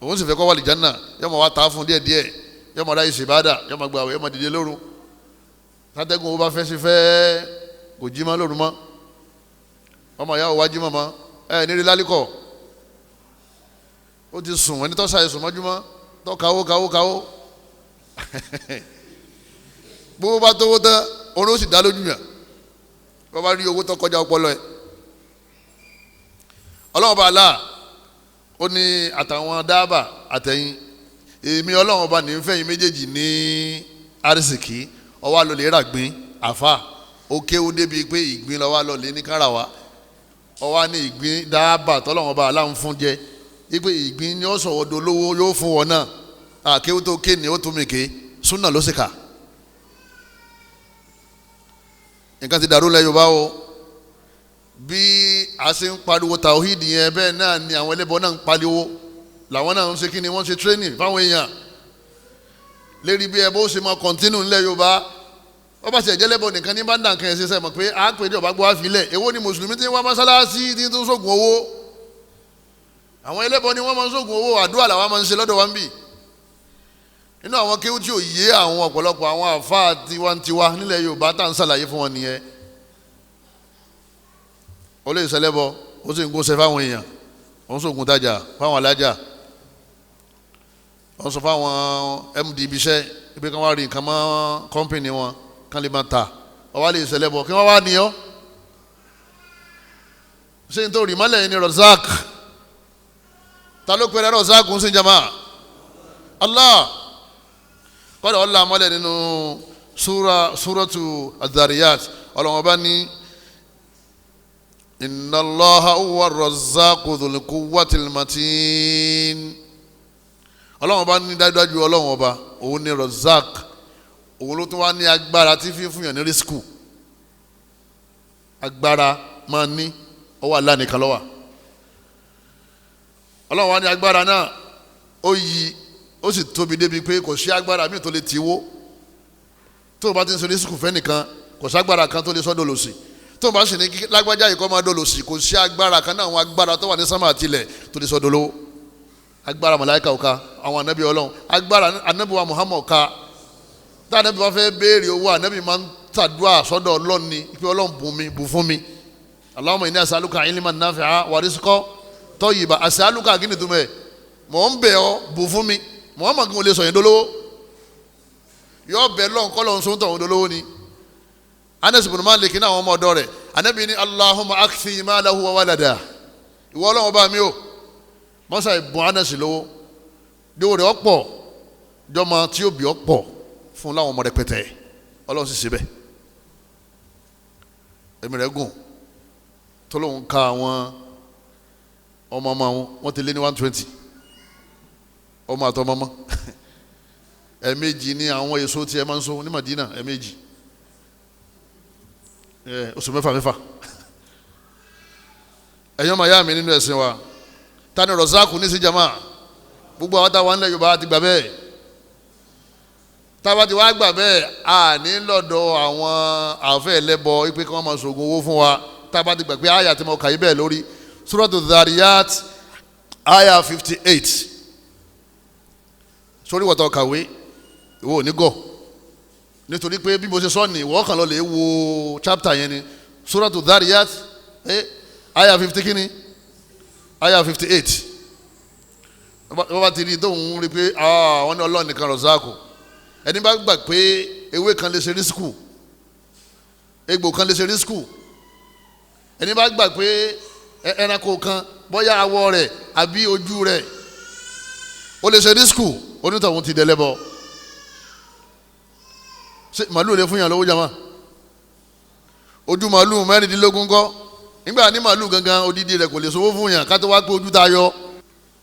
òun sì fẹ́ kọ́ wà lìjánà, yọ mọ̀ wá ta fún díẹ̀díẹ̀, yọ mọ̀ ráyè ṣèbádà, yọ mọ̀ gbàwẹ̀, yọ mọ̀ dìde lóru. Sátẹ́gùn owó bá fẹ́ sí fẹ́ kò jí mọ́ lóru mọ́, ọmọ ìyá òwá jí mọ́ mọ́ ẹ nírí lálíkọ̀, ó ti sùn, ẹni tó ṣàìsùn mọ́júmọ́ tó kawó kawó kawó gbogbo bá tówó tán orun ó sì dá lójú yàn, wọ́n bá rí owó tó kọjá ọpọlọ ẹ̀. Ọlọ́run bá là ó ní àtàwọn dáàbà àtẹ̀yìn èmi ọlọ́run bá ní fẹ́yìn méjèèjì ní arísìkí. Ọwọ́ àlọ́lẹ̀ ràgbín àfa ó kéwú débi pé ìgbín lọ́wọ́ àlọ́lẹ̀ ní káràwá, ọwọ́ ní ìgbín dáàbà tọ́lọ́run bá là ń fún jẹ, wípé ìgbín ni ó sọ̀wọ́ dolówó yóò fún wọn náà. Àkéwú tó ké ni ó tún mi ké, súnà ló sì kà. Nǹkan ti dàrú lẹ Yorùbá o. Bí a ṣe ń pariwo tawhid yẹn, bẹ́ẹ̀ náà ni àwọn ẹlẹ́bọ náà ń pariwo, làwọn náà ń ṣe kí ni wọ́n ṣe training fáwọn èèyàn lérí bí ẹbọ ó ṣe máa kọ́ntínú ńlẹ̀ Yorùbá. Wọ́n bá ṣe ẹ̀jẹ̀ lẹ́bọ nìkan ní bá ń dà nǹkan ẹ̀ ṣe sẹ́ mọ̀ pé a pè ní ọ̀bá gbọ́ àfilẹ̀. Èwo ni mùsùlùmí tí ń wá mọ́sálásí tí ń tún sógun owó? Àwọn ẹlẹ́bọ ni wọ́n máa ń sógun owó, àdúrà làwọn máa ń ṣe lọ́dọ̀ wa ń bì. Nínú àwọn kéwú tí ò yé àwọn ọ̀pọ̀lọpọ̀ àwọn àfáà tiwantiwa nílẹ̀ Yorùbá tá à ń ṣàlàyé fún wọn nìyẹn. Ó lè ṣẹlẹ́bọ, ó sì ń gúnṣẹ́ fáwọn èèyàn, ó ń sògùn tajà fáwọn alájà, ó ń sọ fáwọn md ibi iṣẹ́ ibi kan wá rí nǹkan mọ́ kọ́ńpìnì wọn kán lè máa ta. Ó wá lè ṣẹlẹ́bọ kí wọ́n wá ní ọ́. Ṣé n tó rí mọ́lẹ̀ yìí ni Razak? Ta ló pèrè Razak ń sìn jama? Allah kọ́dọ̀ ọ̀la mọ́lẹ̀ nínú súratu Adh-Dhariyat. Ọlọ́wọ́n bá ní inna Allaha huwa ar-razzaqu dhul quwwatil matin. Ọlọ́wọ́n bá ní dájúdájú ọlọ́wọ́n ọba òun ní Razzaq, òun ló tún wá ní agbára tí fi fún yàn ní rísíkù. Agbára máa ní ọwọ́ Allah nìkan ló wà. Ọlọ́wọ́n wá ní agbára náà Ó yí ó sì tóbi débi pé kò sí agbára míì tó lè tì wó. Tó o bá ti ń sọ rísíkù fẹ́ nìkan, kò ságbára kan tó lè sọ́ dòlòsì. Tó o bá sì ní lágbájá yìí kọ́ máa dòlòsì, kò sí agbára kan náà, àwọn agbára tó wà ní sámà àtilẹ̀ tó lè sọ́ dolówó. Agbára màláíkà ò ká, àwọn anabi Ọlọ́run, agbára anabi wa Muhammad ká. Tá anabi wa fẹ́ béèrè owó, anabi máa ń tàdúrà sọ́dọ̀ Ọlọ́run ni pé Ọlọ́run bùn mi, bùn fún mi. Allahumma inni as'aluka ilman nafi'a wa rizqan tayyiba. As'aluka kí ni túmọ̀ ẹ̀? Mò ń bẹ̀ ọ́, bùn fún mi. Muhammad kò lè sọ yẹn dolówó, yọ bẹ̀ lọ́n kọ́ lọ́n sọ́ńtọ̀ òun dolówó ni. Anas ibn Malik ní àwọn ọmọ ọ̀dọ́ rẹ̀, anabi ní Allahumma akthi malahu wa walada. Ìwọ Ọlọ́run ọba mi o, mọ́sá ìbùn Anas lówó, dówó rẹ̀ ọ̀pọ̀, jọmọ tí ó bí ọ̀pọ̀ fún láwọn ọmọ rẹpẹtẹ. Ọlọ́run sì ṣe bẹ́ẹ̀. Èmi rẹ̀ gùn tó lóun ka àwọn ọmọ ọmọ wọn, wọ́n ti lé ní 120 ọmọ àtọmọ ọmọ. Ẹ̀ẹ̀mejì ni àwọn èso tí ẹ máa ń so ní Madina, ẹ̀ẹ̀mejì, oṣù mẹ́fà mẹ́fà. Ẹ̀yọ́ máa yá mi nínú ẹ̀sìn wa, tani rọ̀sáàkù ní sí jama? Gbogbo àwọn táwa ńlẹ̀ Yorùbá ti gbà bẹ́ẹ̀. Táwa ti wá gbà bẹ́ẹ̀, a ní lọ́dọ̀ àwọn àfẹ́ ẹlẹ́bọ ipe kí wọ́n máa ṣògùn owó fún wa. Táwa ti gbà pé àyà tí mo kà yí bẹ́ẹ̀ lórí Suratu Dhariyat àyà 58. Sórí wọ́tọ̀ kàwé ìwọ ò ní gọ̀, nítorí pé bí mo ṣe sọ ni ìwọ kàn lọ lè wo chapter yẹn ni. Suratu Dhariyat àyà 50 kínní, àyà 58. Wọ́n bá ti rí tóun rí pé wọ́n ní Ọlọ́run nìkan rọ̀sáàkù. Ẹni bá gbà pé ewé kan lè ṣe rísíkù, egbò kan lè ṣe rísíkù, ẹni bá gbà pé ẹranko kan bóyá awọ rẹ̀ àbí ojú rẹ̀ ó lè ṣe rísíkù, onítọ̀hún ti dẹlẹ́bọ. Ṣé màlúù lè fún yàn lówó jama? Ojú màlúù 16 kọ́, nígbà ní màlúù gangan odidi rẹ̀ kò lè sowó fún yàn, ká tó wá pé ojú tá a yọ.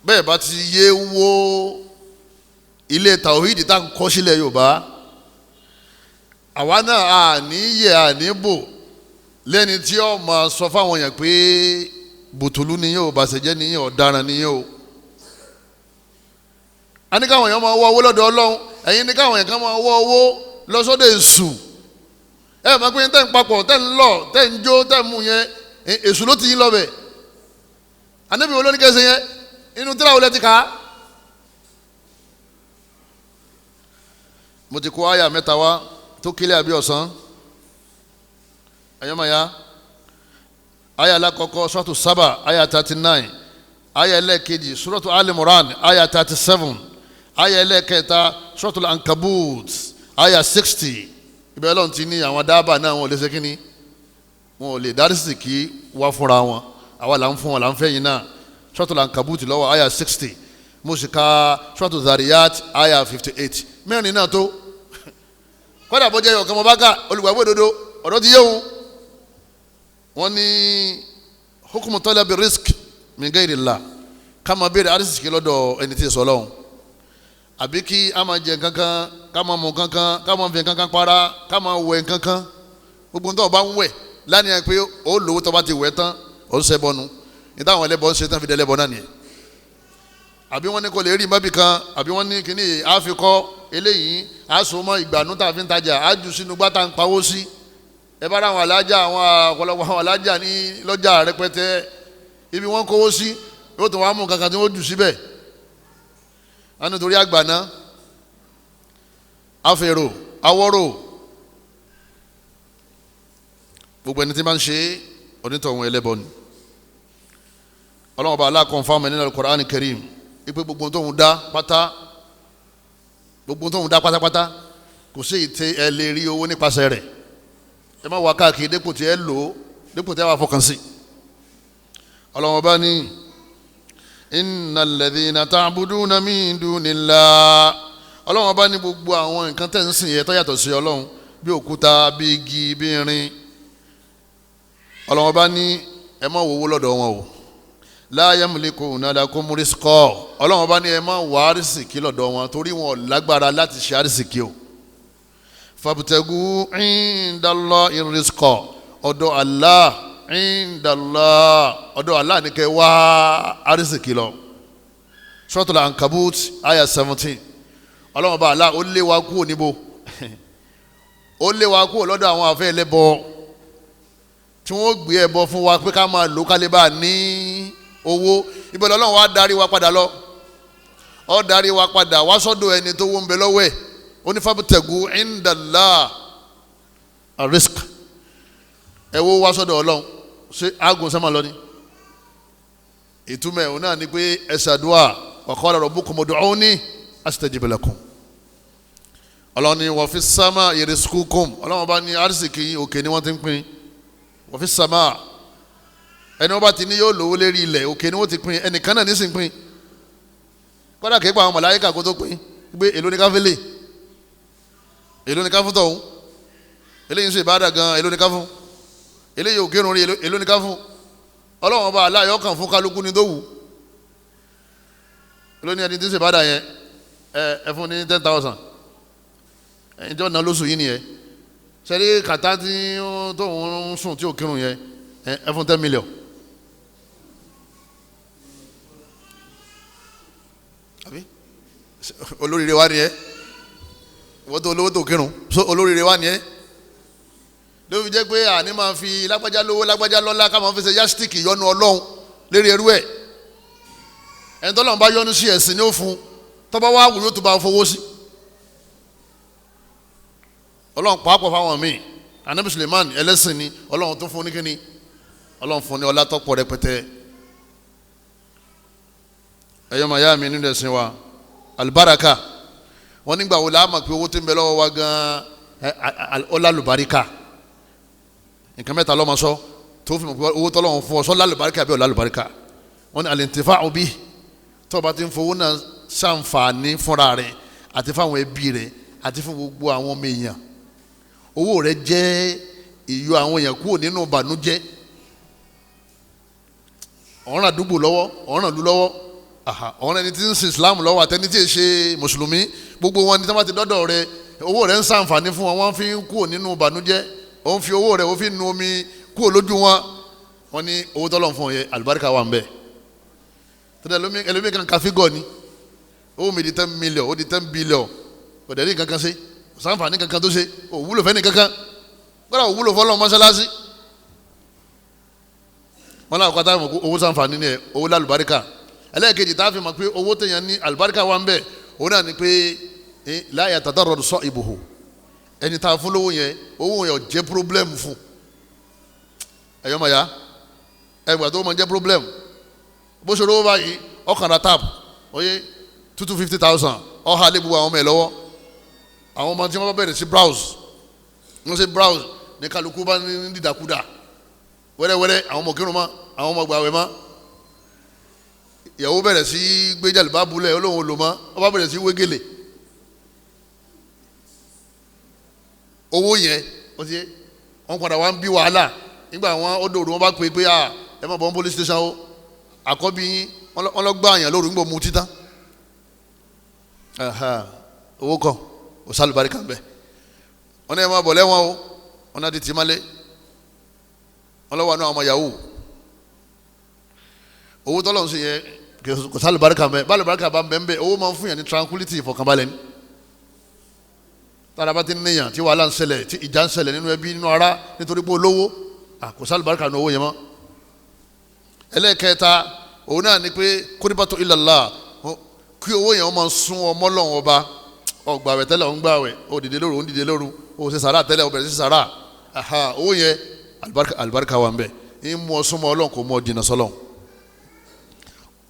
Bẹ́ẹ̀ bá ti yé wo ilé tàwíìdì tá à ń kọ́ sílẹ̀ Yorùbá, àwa náà àní yẹ àní bò lẹ́ni tí ó máa sọ fáwọn yàn pé bùtùlù ni yóò bàṣẹjẹ́ ni yóò ọ̀daràn ni yóò. A ní káwọn èèyàn máa wọ owó lọ́dọ̀ Ọlọ́run, ẹ̀yin ní káwọn èèyàn kan máa wọ owó lọ́sọ́dọ̀ èṣù. Ẹ máa pín tẹ́ ń papọ̀, tẹ́ ń lọ, tẹ́ ń jó, tẹ́ ń mú yẹn, èṣù ló ti yín lọ bẹ̀. Ànábì wo ló ní kẹsẹ̀ yẹn? Inú tíra wo lẹ ti kà á? Mo ti kó àyà mẹ́ta wá tó kílẹ̀ àbí ọ̀sán. Ẹ̀yọ́mọ̀ya, àyà alákọ̀ọ́kọ́ Suratu Saba àyà 39, àyà ẹlẹ́ẹ̀kejì Suratu Al-Imran àyà 37, àyà ẹlẹ́ẹ̀kẹta Suratu Ankabut àyà 60. Ibẹ̀ Ọlọ́run ti ní àwọn dábàá náà wọn ò lè ṣe kínní, wọn ò lè dárísì kí wá fúnra wọn, àwa là ń fún wọn là ń fẹ́ yín náà. Suratu Ankabut lọ́wọ́ àyà 60, mo sì ka Suratu Zariyat àyà 58. Mẹ́rin náà tó kọ́dà bọ́jẹ́ ọ̀kan mọ́ bá ká olùgbàgbọ́ òdodo ọ̀dọ́ ti yéwu. Wọ́n ní hukumu talabi risk min ghayrillah, ká máa béèrè arísìkí lọ́dọ̀ ẹni tí ì sọ Ọlọ́run, àbí kí a máa jẹ kankan, ká máa mu kankan, ká máa fi kankan para, ká máa wẹ̀ kankan. Gbogbo nítorí ọba ń wẹ̀ lánìí pé ó lówó tó bá ti wẹ̀ tán ó ń ṣẹbọ nu, ní táwọn ẹlẹ́bọ ń ṣe tán fi dẹ́lẹ́bọ náà nìyẹn. Àbí wọ́n ní kò lè rí mọ́bì kan, àbí wọ́n ní kíní àfikọ́ eléyìí àsomọ́ ìgbàanú tá a fi ń tajà àjù sínú gbá tá a ń pawó sí. Ẹ bá ráwọn alájà, àwọn ọ̀pọ̀lọpọ̀ àwọn alájà ní lọ́jà rẹpẹtẹ, ibi wọ́n kówó sí yóò tó wàá mú kankan tí wọ́n jù síbẹ̀. Wọ́n ní torí àgbàná, àfèrò, awọ́rò, gbogbo ẹni tí máa ń ṣe onítọ̀hún ẹlẹ́bọ ni. Ọlọ́run ọba aláàkọ́ fáwọn ẹni nínú Al-Qur'an Karim ipe gbogbo tóun dá pátá, gbogbo tóun dá pátápátá kò sí ìtẹ ẹ lè rí owó nípasẹ̀ rẹ̀. Ẹ má wá káàkiri dépò tí ẹ lò ó, dépò tí ẹ wà fọkàn sí. Ọlọ́run ọba ní innal ladhina ta'buduna min dunillah. Ọlọ́run ọba ní gbogbo àwọn nǹkan tẹ̀ ń sìn yẹn tó yàtọ̀ sí Ọlọ́run, bí òkúta, bí igi, bí irin. Ọlọ́run ọba ní ẹ má wowó lọ́dọ̀ wọn o. La yamlikuna lakum rizqa. Ọlọ́run ọba ní ẹ má wá àrísìkí lọ́dọ̀ wọn, torí wọn ò lágbára láti ṣe àrísìkí o. Fabtagu indallahi rizqa. Ọ̀dọ̀ Allah, indallah, ọ̀dọ̀ Allah ní kẹ́ wá àrísìkí lọ. Suratul Ankabut aya 17. Ọlọ́run bá àlá ó lé wa kúrò níbo, ó lé wa kúrò lọ́dọ̀ àwọn àfẹ́ ẹlẹ́bọ tí wọ́n gbé ẹbọ fún wa pé ká máa lò kálíbà ní owó. Ibẹ̀ lọ́lọ́run wa darí wa padà lọ, ó darí wa padà wá sọ́dọ̀ ẹni tó wọ́n ń bẹ lọ́wọ́ ẹ̀. Ó ní fabtagu indallah arisk, ẹ wo wá sọ́dọ̀ Ọlọ́run. Ṣé aago sẹ́mà lọ ni? Ìtumọ̀ ẹ̀ òun náà ni pé ẹ ṣàdúà, wa qala rabbukum ud'uni astajib lakum. Ọlọ́run ni wa fi sama rizqukum, Ọlọ́run bá ní arísìkì òkè ni wọ́n ti ń pín. Wa fi sama, ẹni wọ́n bá ti ní yóò lówó lérí ilẹ̀, òkè ni wọ́n ti pín, ẹnìkan náà ní sì ń pín. Kódà kéèpà àwọn màláíkà kó tó pín pé èló ni ká fi lè, èló ni ká fún tọ̀hún, eléyìí ń ṣe ìbáradà gan, èló ni ká fún, eléyìí ò kírun rí, èló ni ká fún. Ọlọ́run ọba aláyọ̀ kan fún kálukú ni tó wù. Èló ni ẹni tí ń ṣe ìbáradà yẹn, ẹ fún ní 10,000, ẹni tí wọ́n ná lóṣù yìí nìyẹn. Sẹ́rí kàtá tí tóun ń sùn tí ò kírun yẹn, ẹ fún 10 million. Àbí olóríire wa ni ẹ, wọ́n tó olówó tó kírun, so olóríire wa ni ẹ. Ló fi jẹ́ pé àní máa fi lágbájá lówó lágbájá lọ́lá ká máa fi ṣe yásítìkì yọnu Ọlọ́run lérí ẹrú ẹ̀. Ẹni tọ́lọ́run bá yọnu sí ẹ̀sìn ní ó fún, tọ́ba wá wù yóò tó bá fowó sí. Ọlọ́run pàápàá fáwọn míì, Anabi Suleiman ẹlẹ́sìn ni, Ọlọ́run tó fún ní kíni, Ọlọ́run fún ní ọlá tọ́pọ̀ rẹpẹtẹ. Ẹ̀yọ́ màyá mi nínú ẹ̀sìn wa, alibaraka, wọ́n nígbà wo la mọ̀ pé owó tí ń bẹ lọ́wọ́ wa gan-an ọlá lùbáríkà. Nǹkan mẹ́ta ló máa sọ tó fi mọ̀ pé owó tọ́lọ́run fún ọ sọ lálùbáríkà bí ọ̀làlùbáríkà. Wọ́n ní al-intifa'u bihi, tó o bá ti ń fowó náà ṣàǹfààní fúnra rẹ̀ àti fáwọn ẹbí rẹ̀ àti fún gbogbo àwọn ọmọ èèyàn, owó rẹ̀ jẹ́ ìyọ àwọn èèyàn kúrò nínú ìbànújẹ́. Ọ̀ràn àdúgbò lọ́wọ́, ọ̀ràn ìlú lọ́wọ́, ọ̀ràn ẹni tí ń sin Islam lọ́wọ́ àtẹni tí ì ṣe mùsùlùmí, gbogbo wọn ní tí wọ́n bá ti dọ́dọ̀ rẹ̀, owó rẹ̀ ń ṣàǹfààní fún wọn, wọ́n fi ń kúrò nínú ìbànújẹ́. Ó ń fi owó rẹ̀ ó fi nu omi kúrò lójú wọn. Wọ́n ní owó tọ́lọ̀ fún ọ yẹ àlùbáríkà wà ń bẹ̀. Tọ́lá ẹlòmíì kan ka fígọ̀ ni, owó mi di 10 million, ó di 10 billion, kò dẹ̀ rí kankan ṣe, kò ṣàǹfààní kankan tó ṣe, ò wúlò fẹ́ni kankan, kódà ò wúlò fọlọ́ mọ́ṣáláṣí. Wọ́n náà kọ́tà mọ̀ pé owó ṣàǹfààní ni ẹ̀, owó lálùbáríkà. Ẹlẹ́ẹ̀kejì tá a fi mọ̀ pé owó téèyàn ní àlùbáríkà wà ń bẹ̀, òun náà ni pé la yatadarraru sahibuhu, ẹni tá a fún lówó yẹn, owó yẹn ò jẹ́ problem fún. Ẹ̀yọ́ màá ya ẹgbà tó máa jẹ́ problem. Bó ṣe lówó báyìí, ọkàn ra tap oyè 250,000, ọ̀hà lé gbogbo àwọn ọmọ ẹ̀ lọ́wọ́. Àwọn ọmọ tí wọ́n bá bẹ̀rẹ̀ sí browse, wọ́n ṣe browse ní kálukú bá ní dídàkudà wẹ́rẹ́wẹ́rẹ́. Àwọn ọmọ kírun mọ́, àwọn ọmọ gbàwẹ̀ mọ́. Ìyàwó bẹ̀rẹ̀ sí gbé jàlùbá bulẹ̀, olóhùn olùmọ́, ó bá bẹ̀rẹ̀ sí wégele. Owó yẹn ó ti wọ́n padà wá ń bí wàhálà. Nígbà wọn ó dòrò, wọn bá pè é pé à ẹ má bọ̀ ní police station o, àkọ́bí yín wọ́n lọ gbá àyàn lóru nígbà mu títán. Owó kan ò sálùbáríkà ń bẹ. Wọ́n ní ẹ má bọ̀ lẹ́wọ̀n o, wọ́n náà ti tì í mọ́lé, wọ́n lọ́wọ́ àánú àwọn ọmọ yahoo. Owó tọ́lọ̀ ń ṣe yẹn kò sálùbáríkà ń bẹ. Bálùbáríkà bá ń bẹ ń bẹ, owó máa ń fún yàn ní tranquility, ìfọ̀kànbalẹ̀ ni. Tára bá ti ń níyàn tí wàhálà ń ṣẹlẹ̀, tí ìjà ń ṣẹlẹ̀ nínú ẹbí, nínú ara, nítorí pé olówó kò sálùbáríkà ní owó yẹn mọ́. Ẹlẹ́ẹ̀kẹta òun náà ni pé kúrìbàtò ilallah, kí owó yẹn máa sún ọmọ lọ́wọ́ ọba. Ọgbàwẹ̀ tẹ́lẹ̀, òun gbàwẹ̀, ó dìde lóru, òun dìde lóru, ó ṣe sàrà tẹ́lẹ̀, ó bẹ̀rẹ̀ sí sàrà. Owó yẹn àlùbáríkà wà ń bẹ, ń mú ọ súnmọ́ Ọlọ́run, kò mú ọ jìnnà sọ́lọ́run.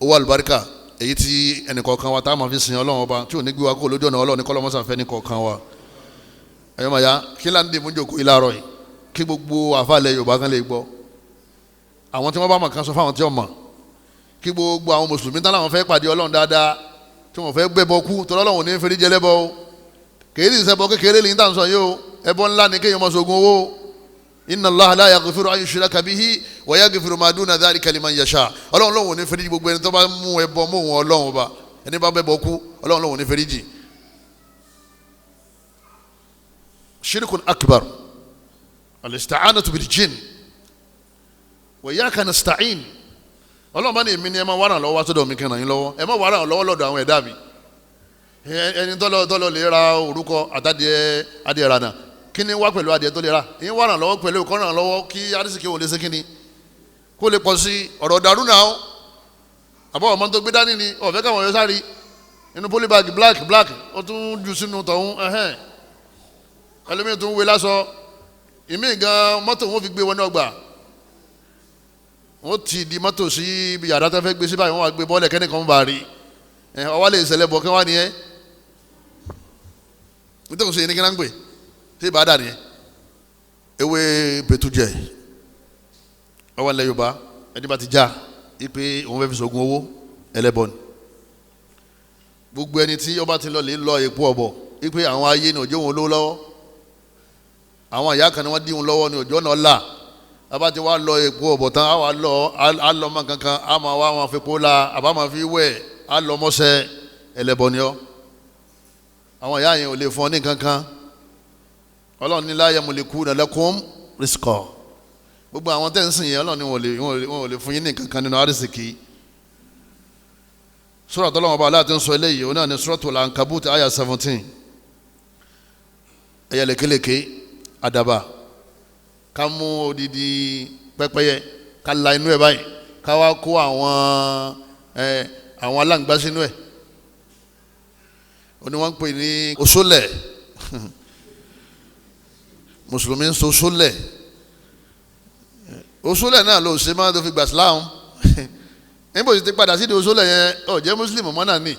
Owó àlùbáríkà èyí tí ẹnìkọ̀ọ̀kan wa tá a máa fi sin Ọlọ́run ọba tí ò ní gbé wa kó lójú ọ̀nà Ọlọ́run ní kọ́lọ́mọ́sàfẹ́ nìkọ̀ọ̀kan wa. Ẹ̀yọ́ màá ya kí là ń dì mú jòkó ìlàrọ̀ yìí kí gbogbo àfàlẹ̀ Yorùbá kan lè gbọ́. Àwọn tí wọ́n bá mọ̀ kan sọ fáwọn tí wọ́n mọ̀, kí gbogbo àwọn mùsùlùmí tán láwọn fẹ́ pàdé Ọlọ́run dáadáa, tí wọ́n fẹ́ gbẹ́bọ kú, tọ́lọ́ Ọlọ́run ní fẹ́rí jẹ lẹ́bọ o. Kèé sì ṣẹbọ kékeré lè ní tà ń sọ yìí o, ẹbọ ńlá ni kéèyàn máa ṣoògùn owó. Inna Allaha la yaghfiru an yushraka bihi wa yaghfiru ma duna dhalika liman yasha. Ọlọ́run lòun ní fẹ́rí gbogbo ẹni tó bá mú ẹbọ mọ́ òun Ọlọ́run ọba, ẹni bá bẹ́bọ kú, Ọlọ́run lòun ní fẹ́rí jì. Shirkun akbar al-isti'anatu bil-jinn wa iyyaka nasta'in. Ọlọ́run bá ní èmi ni ẹ máa wá ràn lọ́wọ́ wá sọ́dọ̀ mi kí n ràn yín lọ́wọ́. Ẹ má wá ràn lọ́wọ́ lọ́dọ̀ àwọn ẹ̀dá mi. Ẹni tọ́lọ lè ra orúkọ àtàdìẹ adìẹ rànà, kí ni wá pẹ̀lú adìẹ tó lè ra? Ìyẹn wá ràn lọ́wọ́ pẹ̀lú kọ́ ràn lọ́wọ́ kí arísìkí òun lè ṣe kíni kó lè pọ̀ sí. Ọ̀rọ̀ dàrú náà àbọ̀ ọmọ tó gbé dání ni ọ̀fẹ́ káwọn yọ sáré inú polybag black black ó tún jù sínú tọ̀hún. Ẹ̀hẹ́n, ẹlòmíì tún wé lásọ ìmíì gan mọ́tò wọn fi gbé wọn náà gbà, wọ́n ti di mọ́tò sí ibi yàrá tó fẹ́ gbé sí báyìí, wọ́n wá gbé bọ́ọ̀lù kẹ́nìkan bá rí ẹ ọwọ́ lè ṣẹlẹ̀ bọ̀ kí wọ́n á nìyẹn. Nítorí sèyí ní kí náà ń pè tí ìbá dà nìyẹn. Ewé pẹ̀tùjẹ ọwọ́ ilẹ̀ Yorùbá, ẹni bá ti já ipe òun fẹ́ fi sògùn owó, ẹlẹ́bọ ni. Gbogbo ẹni tí ọba ti lọ lè lọ èpo ọ̀bọ̀ ipe àwọn ayé ni òjò wọn lówó lọ́wọ́, àwọn ìyá kan ni wọ́n dí wọn lọ́wọ́ ni òjò náà là. Bàbá ti wá lọ èpo ọ̀bọ̀ tán, á wà lọ á lọ mọ kankan, á máa wá wọn fi kó la, àbá máa fi wẹ̀, á lọ mọ́sẹ̀, ẹlẹ́bọ ni ọ́. Àwọn ìyá yẹn ò lè fún ọ ní kankan. Ọlọ́run ní la yamlikuna lakum rizqa. Gbogbo àwọn tẹ́ ń sìn yẹn, Ọlọ́run ní wọn ò lè fún yín ní kankan nínú àrísìkí. Sura tọ́lọ́wọ́n bá aláàtí ń sọ eléyìí, òun náà ní Suratul Ankabut àyà 17. Ẹ̀yẹ lékeleke àdàbà, ká mú odidi pẹ́pẹ́yẹ ká la inú ẹ̀ báyìí, ká wá kó àwọn aláǹgbá sínú ẹ̀, ó ní wọ́n ń pè ní oṣólẹ̀. Mùsùlùmí ń sọ oṣólẹ̀. Oṣólẹ̀ náà ló ṣe máa tó fi gbà síláàmù. Níbo sì ti padà sí di oṣólẹ̀ yẹn, ó jẹ́ mùsùlùmí mọ́ náà ni.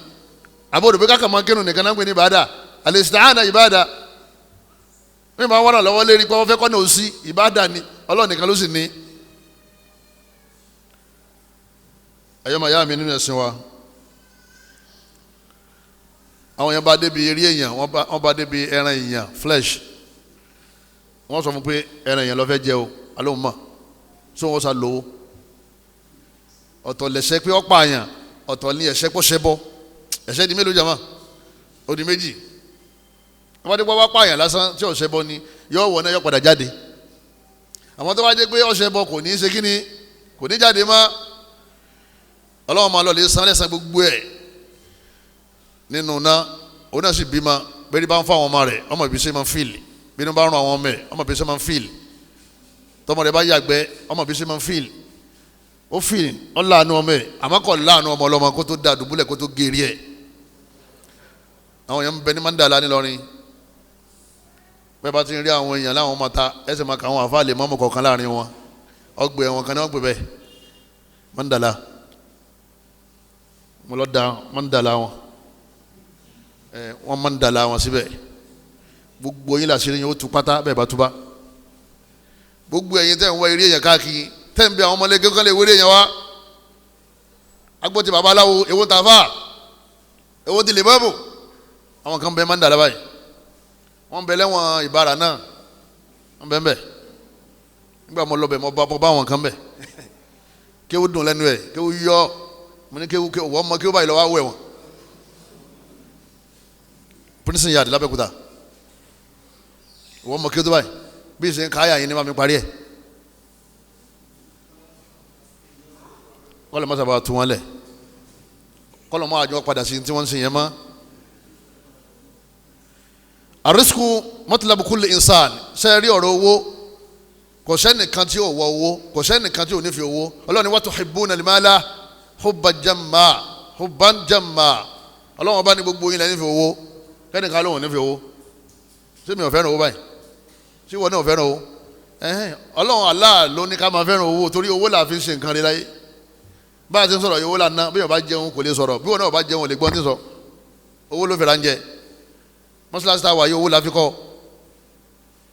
Àbúrò pé káka máa kírun nìkan náà ń pè ní ìbádà, al-isti'ana ìbádà. Mi máa wọ́n lọ́wọ́ lérí pé wọ́n fẹ́ kọ́ ní òsì ìbádà ni, Ọlọ́run nìkan ló sì ní. Ẹ̀yọ́ màá yá mi nínú ẹ̀sìn wa, àwọn yẹn bá débi eré èèyàn, wọ́n bá débi ẹran èèyàn flesh, wọ́n sọ fún pé ẹran èèyàn ló fẹ́ jẹ o, alóhùn mọ̀ sọ wọ́n sá lówó. Ọ̀tọ̀ lẹ̀ṣẹ̀ pé ọ̀pá àyàn, ọ̀tọ̀ ní ẹ̀ṣẹ̀ pọ̀ ṣẹbọ. Ẹ̀ṣẹ̀ di mélòó jàmá? Ó di méjì. Wọ́n bá dé pé wọ́n pààyàn lásán tí ọ̀ṣẹ̀ bọ ni, yọ wọ̀ náà yọ padà jáde. Àwọn tó bá dé pé ọ̀ṣẹ̀ bọ kò ní í ṣe kíni, kò ní jáde mọ́. Ọlọ́wọ́n máa lọ lè san lẹ́sàn gbogbo ẹ̀ nínú náà. Òun náà sì bímọ, bẹ́ẹ̀ bá ń fún àwọn ọmọ rẹ̀, ọmọ ìbísẹ́ máa ń fíìlì. Bí inú bá ń rún àwọn ọmọ ẹ̀, ọmọ ìbísẹ́ máa ń fíìlì. Tọmọ rẹ̀ bá yàgbẹ́, ọmọ ìbísẹ́ máa ń fíìlì. Ó fíìlì, ó láàánú ọmọ ẹ̀, àmọ́ kò láàánú ọmọ ọlọ́mọ kó tó da dùbúlẹ̀ kó tó gèrè ẹ̀. Àwọn èèyàn ń bẹ ní Mandala nílọrin. Bẹ́ẹ̀ bá ti ń rí àwọn èèyàn láwọn ọmọ ta, ẹsẹ̀ máa ka àwọn àfa lè mọ́mọ́ kọ̀ọ̀kan láàrin wọn. Ọgbẹ́ wọn kan ní wọ́n pè bẹ́ẹ̀ Mandala. Mo lọ da Mandala wọn, ẹ wọ́n Mandala wọn síbẹ̀. Gbogbo yín làṣírí yín ó tu pátá bẹ́ẹ̀ bá tú bá. Gbogbo ẹ̀yin tẹ́ ń wá eré èèyàn káàkiri, tẹ́ ń bẹ àwọn ọmọlẹ́gẹ́ kan lè wéré èèyàn wá. Agbóti babaláwo, èwo ń ta fà, èwo ti lè bọ́ọ̀bù. Àwọn kan bẹ Mandala báyìí, wọ́n bẹ lẹ́wọ̀n ìbára náà, wọ́n bẹ ń bẹ. Nígbà mo lọ bẹ, mo bá àwọn kan bẹ. Kéwú dùn lẹ́nu ẹ̀, kéwú yọ. Mo ní kéwú kéwú, wọ́n mọ kéwú báyìí lọ́wọ́ awẹ́ wọn. Prison yard l'Abẹ́òkúta, wọ́n mọ kéwú tó báyìí, bí ìsìn káyà yín ni wọ́n mi parí ẹ̀. Kọ́lọ̀ mọ́sàbà tún wọn lẹ̀, kọ́lọ̀ mọ́ àjọ padà sí tí wọ́n ń sìn yẹn mọ́. Àrísìkú mọ́tìlábù kulli insan. Ṣe rí ọ̀rọ̀ owó, kò sẹ́nìkan tí ò wọ owó, kò sẹ́nìkan tí ò nífẹ̀ẹ́ owó. Ọlọ́run ní wa tuhibbuna al-mala hubban jamma, hubban jamma. Ọlọ́run ọba ní gbogbo yín lẹ nífẹ̀ẹ́ owó, kẹ́nìkan lóhùn nífẹ̀ẹ́ owó. Ṣé mi ò fẹ́ràn owó báyìí? Ṣé ìwọ náà ò fẹ́ràn owó? Ẹ̀hẹ́n, Ọlọ́run Allah ló ní ká máa fẹ́ràn owó, torí owó là fi ń ṣe nǹkan rí láyé. Bá a ti ń sọ̀rọ̀ owó là ń ná, bí wọ́n bá jẹun kò lè sọ̀rọ̀, bí wọ́n náà bá jẹun ò lè gbọ́n tí ń sọ. Owó ló fẹ́ràn jẹ. Mọ́ṣáláṣí tá a wà yìí, owó la fi kọ́.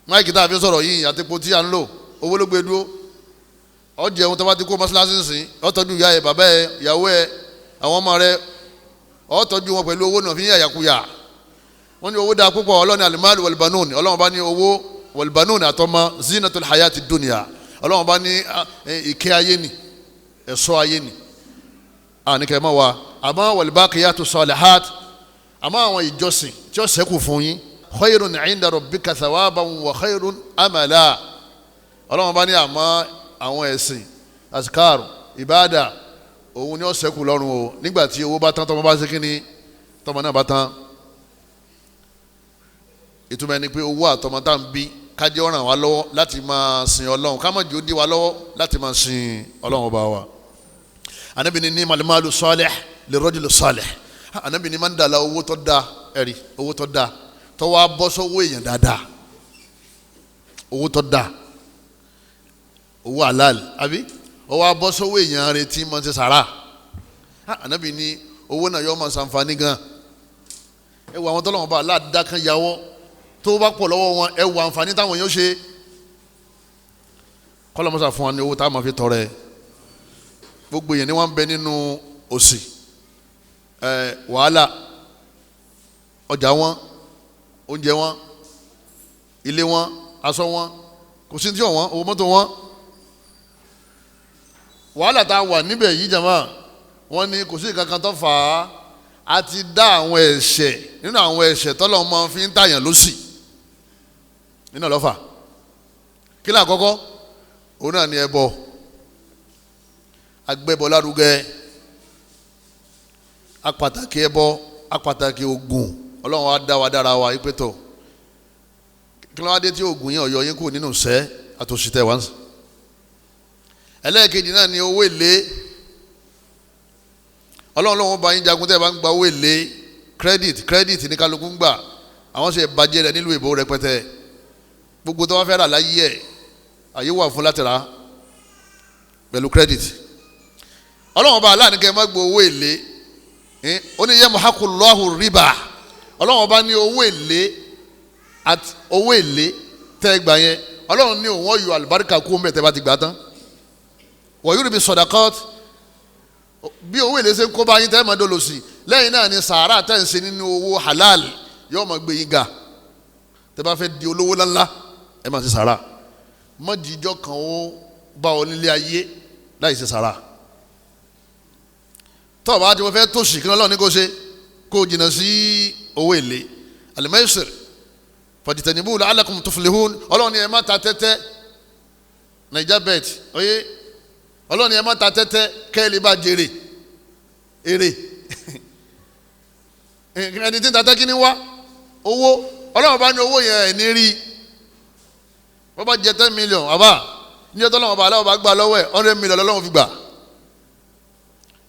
Máìkì tá a fi sọ̀rọ̀ yìí àti epo tí a ń lò, owó ló gbé dúró. Ó jẹun tó bá ti kó mọ́ṣáláṣí sìn, ó tọ́jú ìyá ẹ, bàbá ẹ, ìyàwó ẹ, àwọn ọmọ rẹ, ó tọ́jú wọn pẹ̀lú owó náà fi ń yàyàkuyà. Wọ́n ní owó dáa púpọ̀. Ọlọ́run ní alimalu wal-banun, Ọlọ́run bá ní owó wal-banun àtọmọ zinatul hayati dunya. Ọlọ́run bá ní ìkẹ́ ayé ni, ẹ̀ṣọ́ ayé ni, àníkẹ́ mọ́ wa. Àmọ́ wal-baqiyatu salihat, àmọ́ àwọn ìjọsìn tí ó ṣẹ́kù fún yín, khayrun 'inda rabbika thawaban wa khayrun amala. Ọlọ́run bá ní àmọ́ àwọn ẹ̀sìn, azkaru, ìbáàdà, Òun ni ó ṣẹ́kù lọ́rùn o nígbà tí owó bá tán, tọmọ bá ṣe kí ni, tọmọ náà bá tán. Ìtumọ̀ ẹni pé owó àtọmọ tá à ń bí kájẹ́ ó ràn wá lọ́wọ́ láti máa sin Ọlọ́run, ká má jẹ́ ó dí wa lọ́wọ́ láti máa sin Ọlọ́run ọba wa. Ànábì ní ní malu salih lirrajuli salih. Ànábì ní máa ń dàlá owó tó dáa, ẹ̀rí owó tó dáa tó wá bọ́ sọ́wọ́ èèyàn dáadáa, owó tó dáa, owó halal àbí ó wá bọ́ sọ́wọ́ èèyàn rẹ̀ tí máa ń ṣe sàrà. Ànábì ní owó náà yóò máa ṣàǹfààní gan. Ẹ wo àwọn tọ́lọ́wọ́n bá aláàdá kan yàwọ́ tó bá pọ̀ lọ́wọ́ wọn, ẹ wo àǹfààní táwọn yóò ṣe. Kọ́lọ́mọ́sà fún wa ní owó tá a máa fi tọrẹ. Gbogbo èèyàn ni wọ́n ń bẹ nínú òṣì, wàhálà, ọjà wọn, oúnjẹ wọn, ilé wọn, aṣọ wọn, kò sí tí ò wọn, owó mọ́tò wọn. Wàhálà tá a wà níbẹ̀ yìí jàmá, wọ́n ní kò sí kankan tó fà á. A ti dá àwọn ẹ̀ṣẹ̀ nínú àwọn ẹ̀ṣẹ̀ tọ́lọ́run máa fi ń tàyàn lọ́sì nínú ọlọ́fà. Kí ni àkọ́kọ́? Òun náà ni ẹbọ, agbẹ́bọ lárugẹ, apàtàkì ẹbọ, apàtàkì ògùn. Ọlọ́run wa dá wa dára wa ipe tó kí ló wá dé tí ògùn yẹn ọ̀yọ́ yín kù nínú sẹ́ àtòsítẹ́ wá ń sìn. Ẹlẹ́ẹ̀kejì náà ni owó èlé. Ọlọ́run lóun bá yín jagun tẹ́ ẹ bá ń gba owó èlé. Credit ní kálukú ń gbà. Àwọn sì bàjẹ́ rẹ̀ nílùú èbó rẹpẹtẹ. Gbogbo tó wá fẹ́ rà láyé ẹ̀, àyè wà fún láti rà pẹ̀lú credit. Ọlọ́run bá aláàánú kẹ́ ẹ má gbọ́ owó èlé. Ó ní yamhaqullahu riba. Ọlọ́run bá ní owó èlé àti owó èlé tẹ́ ẹ gbà yẹn, Ọlọ́run ní òun ọ̀yọ́ àlùbáríkà kú mbẹ́ tẹ́ bá ti gbà tán. Wa yurbi sadaqat. Bí owó èlé ṣe ń kó bá yín tẹ́ ẹ máa dolo sí, lẹ́yìn náà ni sàárà tẹ́ ń ṣe nínú owó halal yóò máa gbé yín ga. Tẹ́ bá fẹ́ di olówó ńláńlá, ẹ máa ṣe sàárà. Mọ́jìjọ́ kan ó bá ọ nílé ayé láì ṣe sàárà. Tọ́ bá ti wọ́n fẹ́ tòṣì, kí Ọlọ́run ní kó ṣe kó jìnnà sí owó èlé. Al-maisir fajtanibu la'allakum tuflihun. Ọlọ́run ní ẹ má ta tẹ́tẹ́, Naija bet oyè. Ọlọ́run ní ẹ má ta tẹ́tẹ́ kẹ́ ẹ lè bá jèrè èrè. Ẹni tí ń ta tẹ́ kí ni wá owó. Ọlọ́run bá ní owó yẹn ẹ̀ ní rí. Wọ́n bá jẹ 10 million àbá níjọ́ tó lọ́wọ́ bá aláwọ̀ bá gbà lọ́wọ́ ẹ̀, 100 million lọ́wọ́ fi gbà.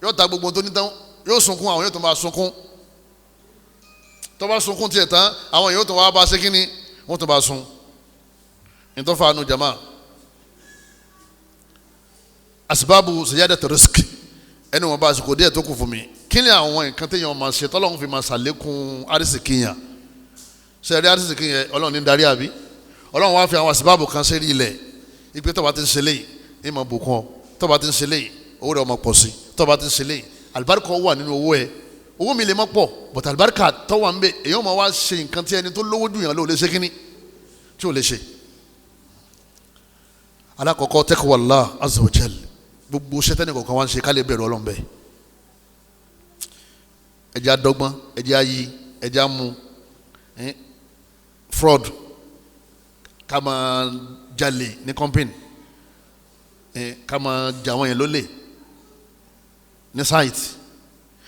Yóò ta gbogbo tó ní tán, yóò sunkún, àwọn yóò tó máa sunkún. Tó bá sunkún tiẹ̀ tán, àwọn yóò tó wá bá ṣe kínní, wọ́n tó bá sun. Nítọ́fà nu jama asibabu ziyadatu risk. Ẹni wọn bá àsìkò díẹ̀ tó kù fún mi, kí ni àwọn nǹkan téèyàn máa ṣe tọ́lọ́run fi máa ṣàlékún arísìkí yàn? Sẹ́ẹ̀rí arísìkí yẹn Ọlọ́run ní darí àbí? Ọlọ́run wá fi àwọn asibabu kan ṣe rí ilẹ̀ ìpè tó bá ti ń ṣe léyìí ní ma bùkún ọ, tó bá ti ń ṣe léyìí owó rẹ̀ ọmọ pọ̀ sí, tó bá ti ń ṣe léyìí àlùbáríkà wà nínú owó ẹ. Owó mi lè má pọ̀, but àlùbáríkà tó wà ń bẹ, èyàn máa wá ṣe nǹkan tí ẹni tó lówó jù yàn ló lè ṣe kíní tí ò lè ṣe. Alákọ̀ọ́kọ́, taqwallah azza wa jal. Gbogbo sẹ́tẹ́nì kọ̀ọ̀kan wá ń ṣe ká lè bẹ̀rù Ọlọ́run bẹ́ẹ̀. Ẹjẹ́ adọ́gbọ́n, ẹjẹ́ ayi, ẹjẹ́ amu fraud, ká máa jalè ní company, ká máa jà wọ́n yẹn lólè ní site.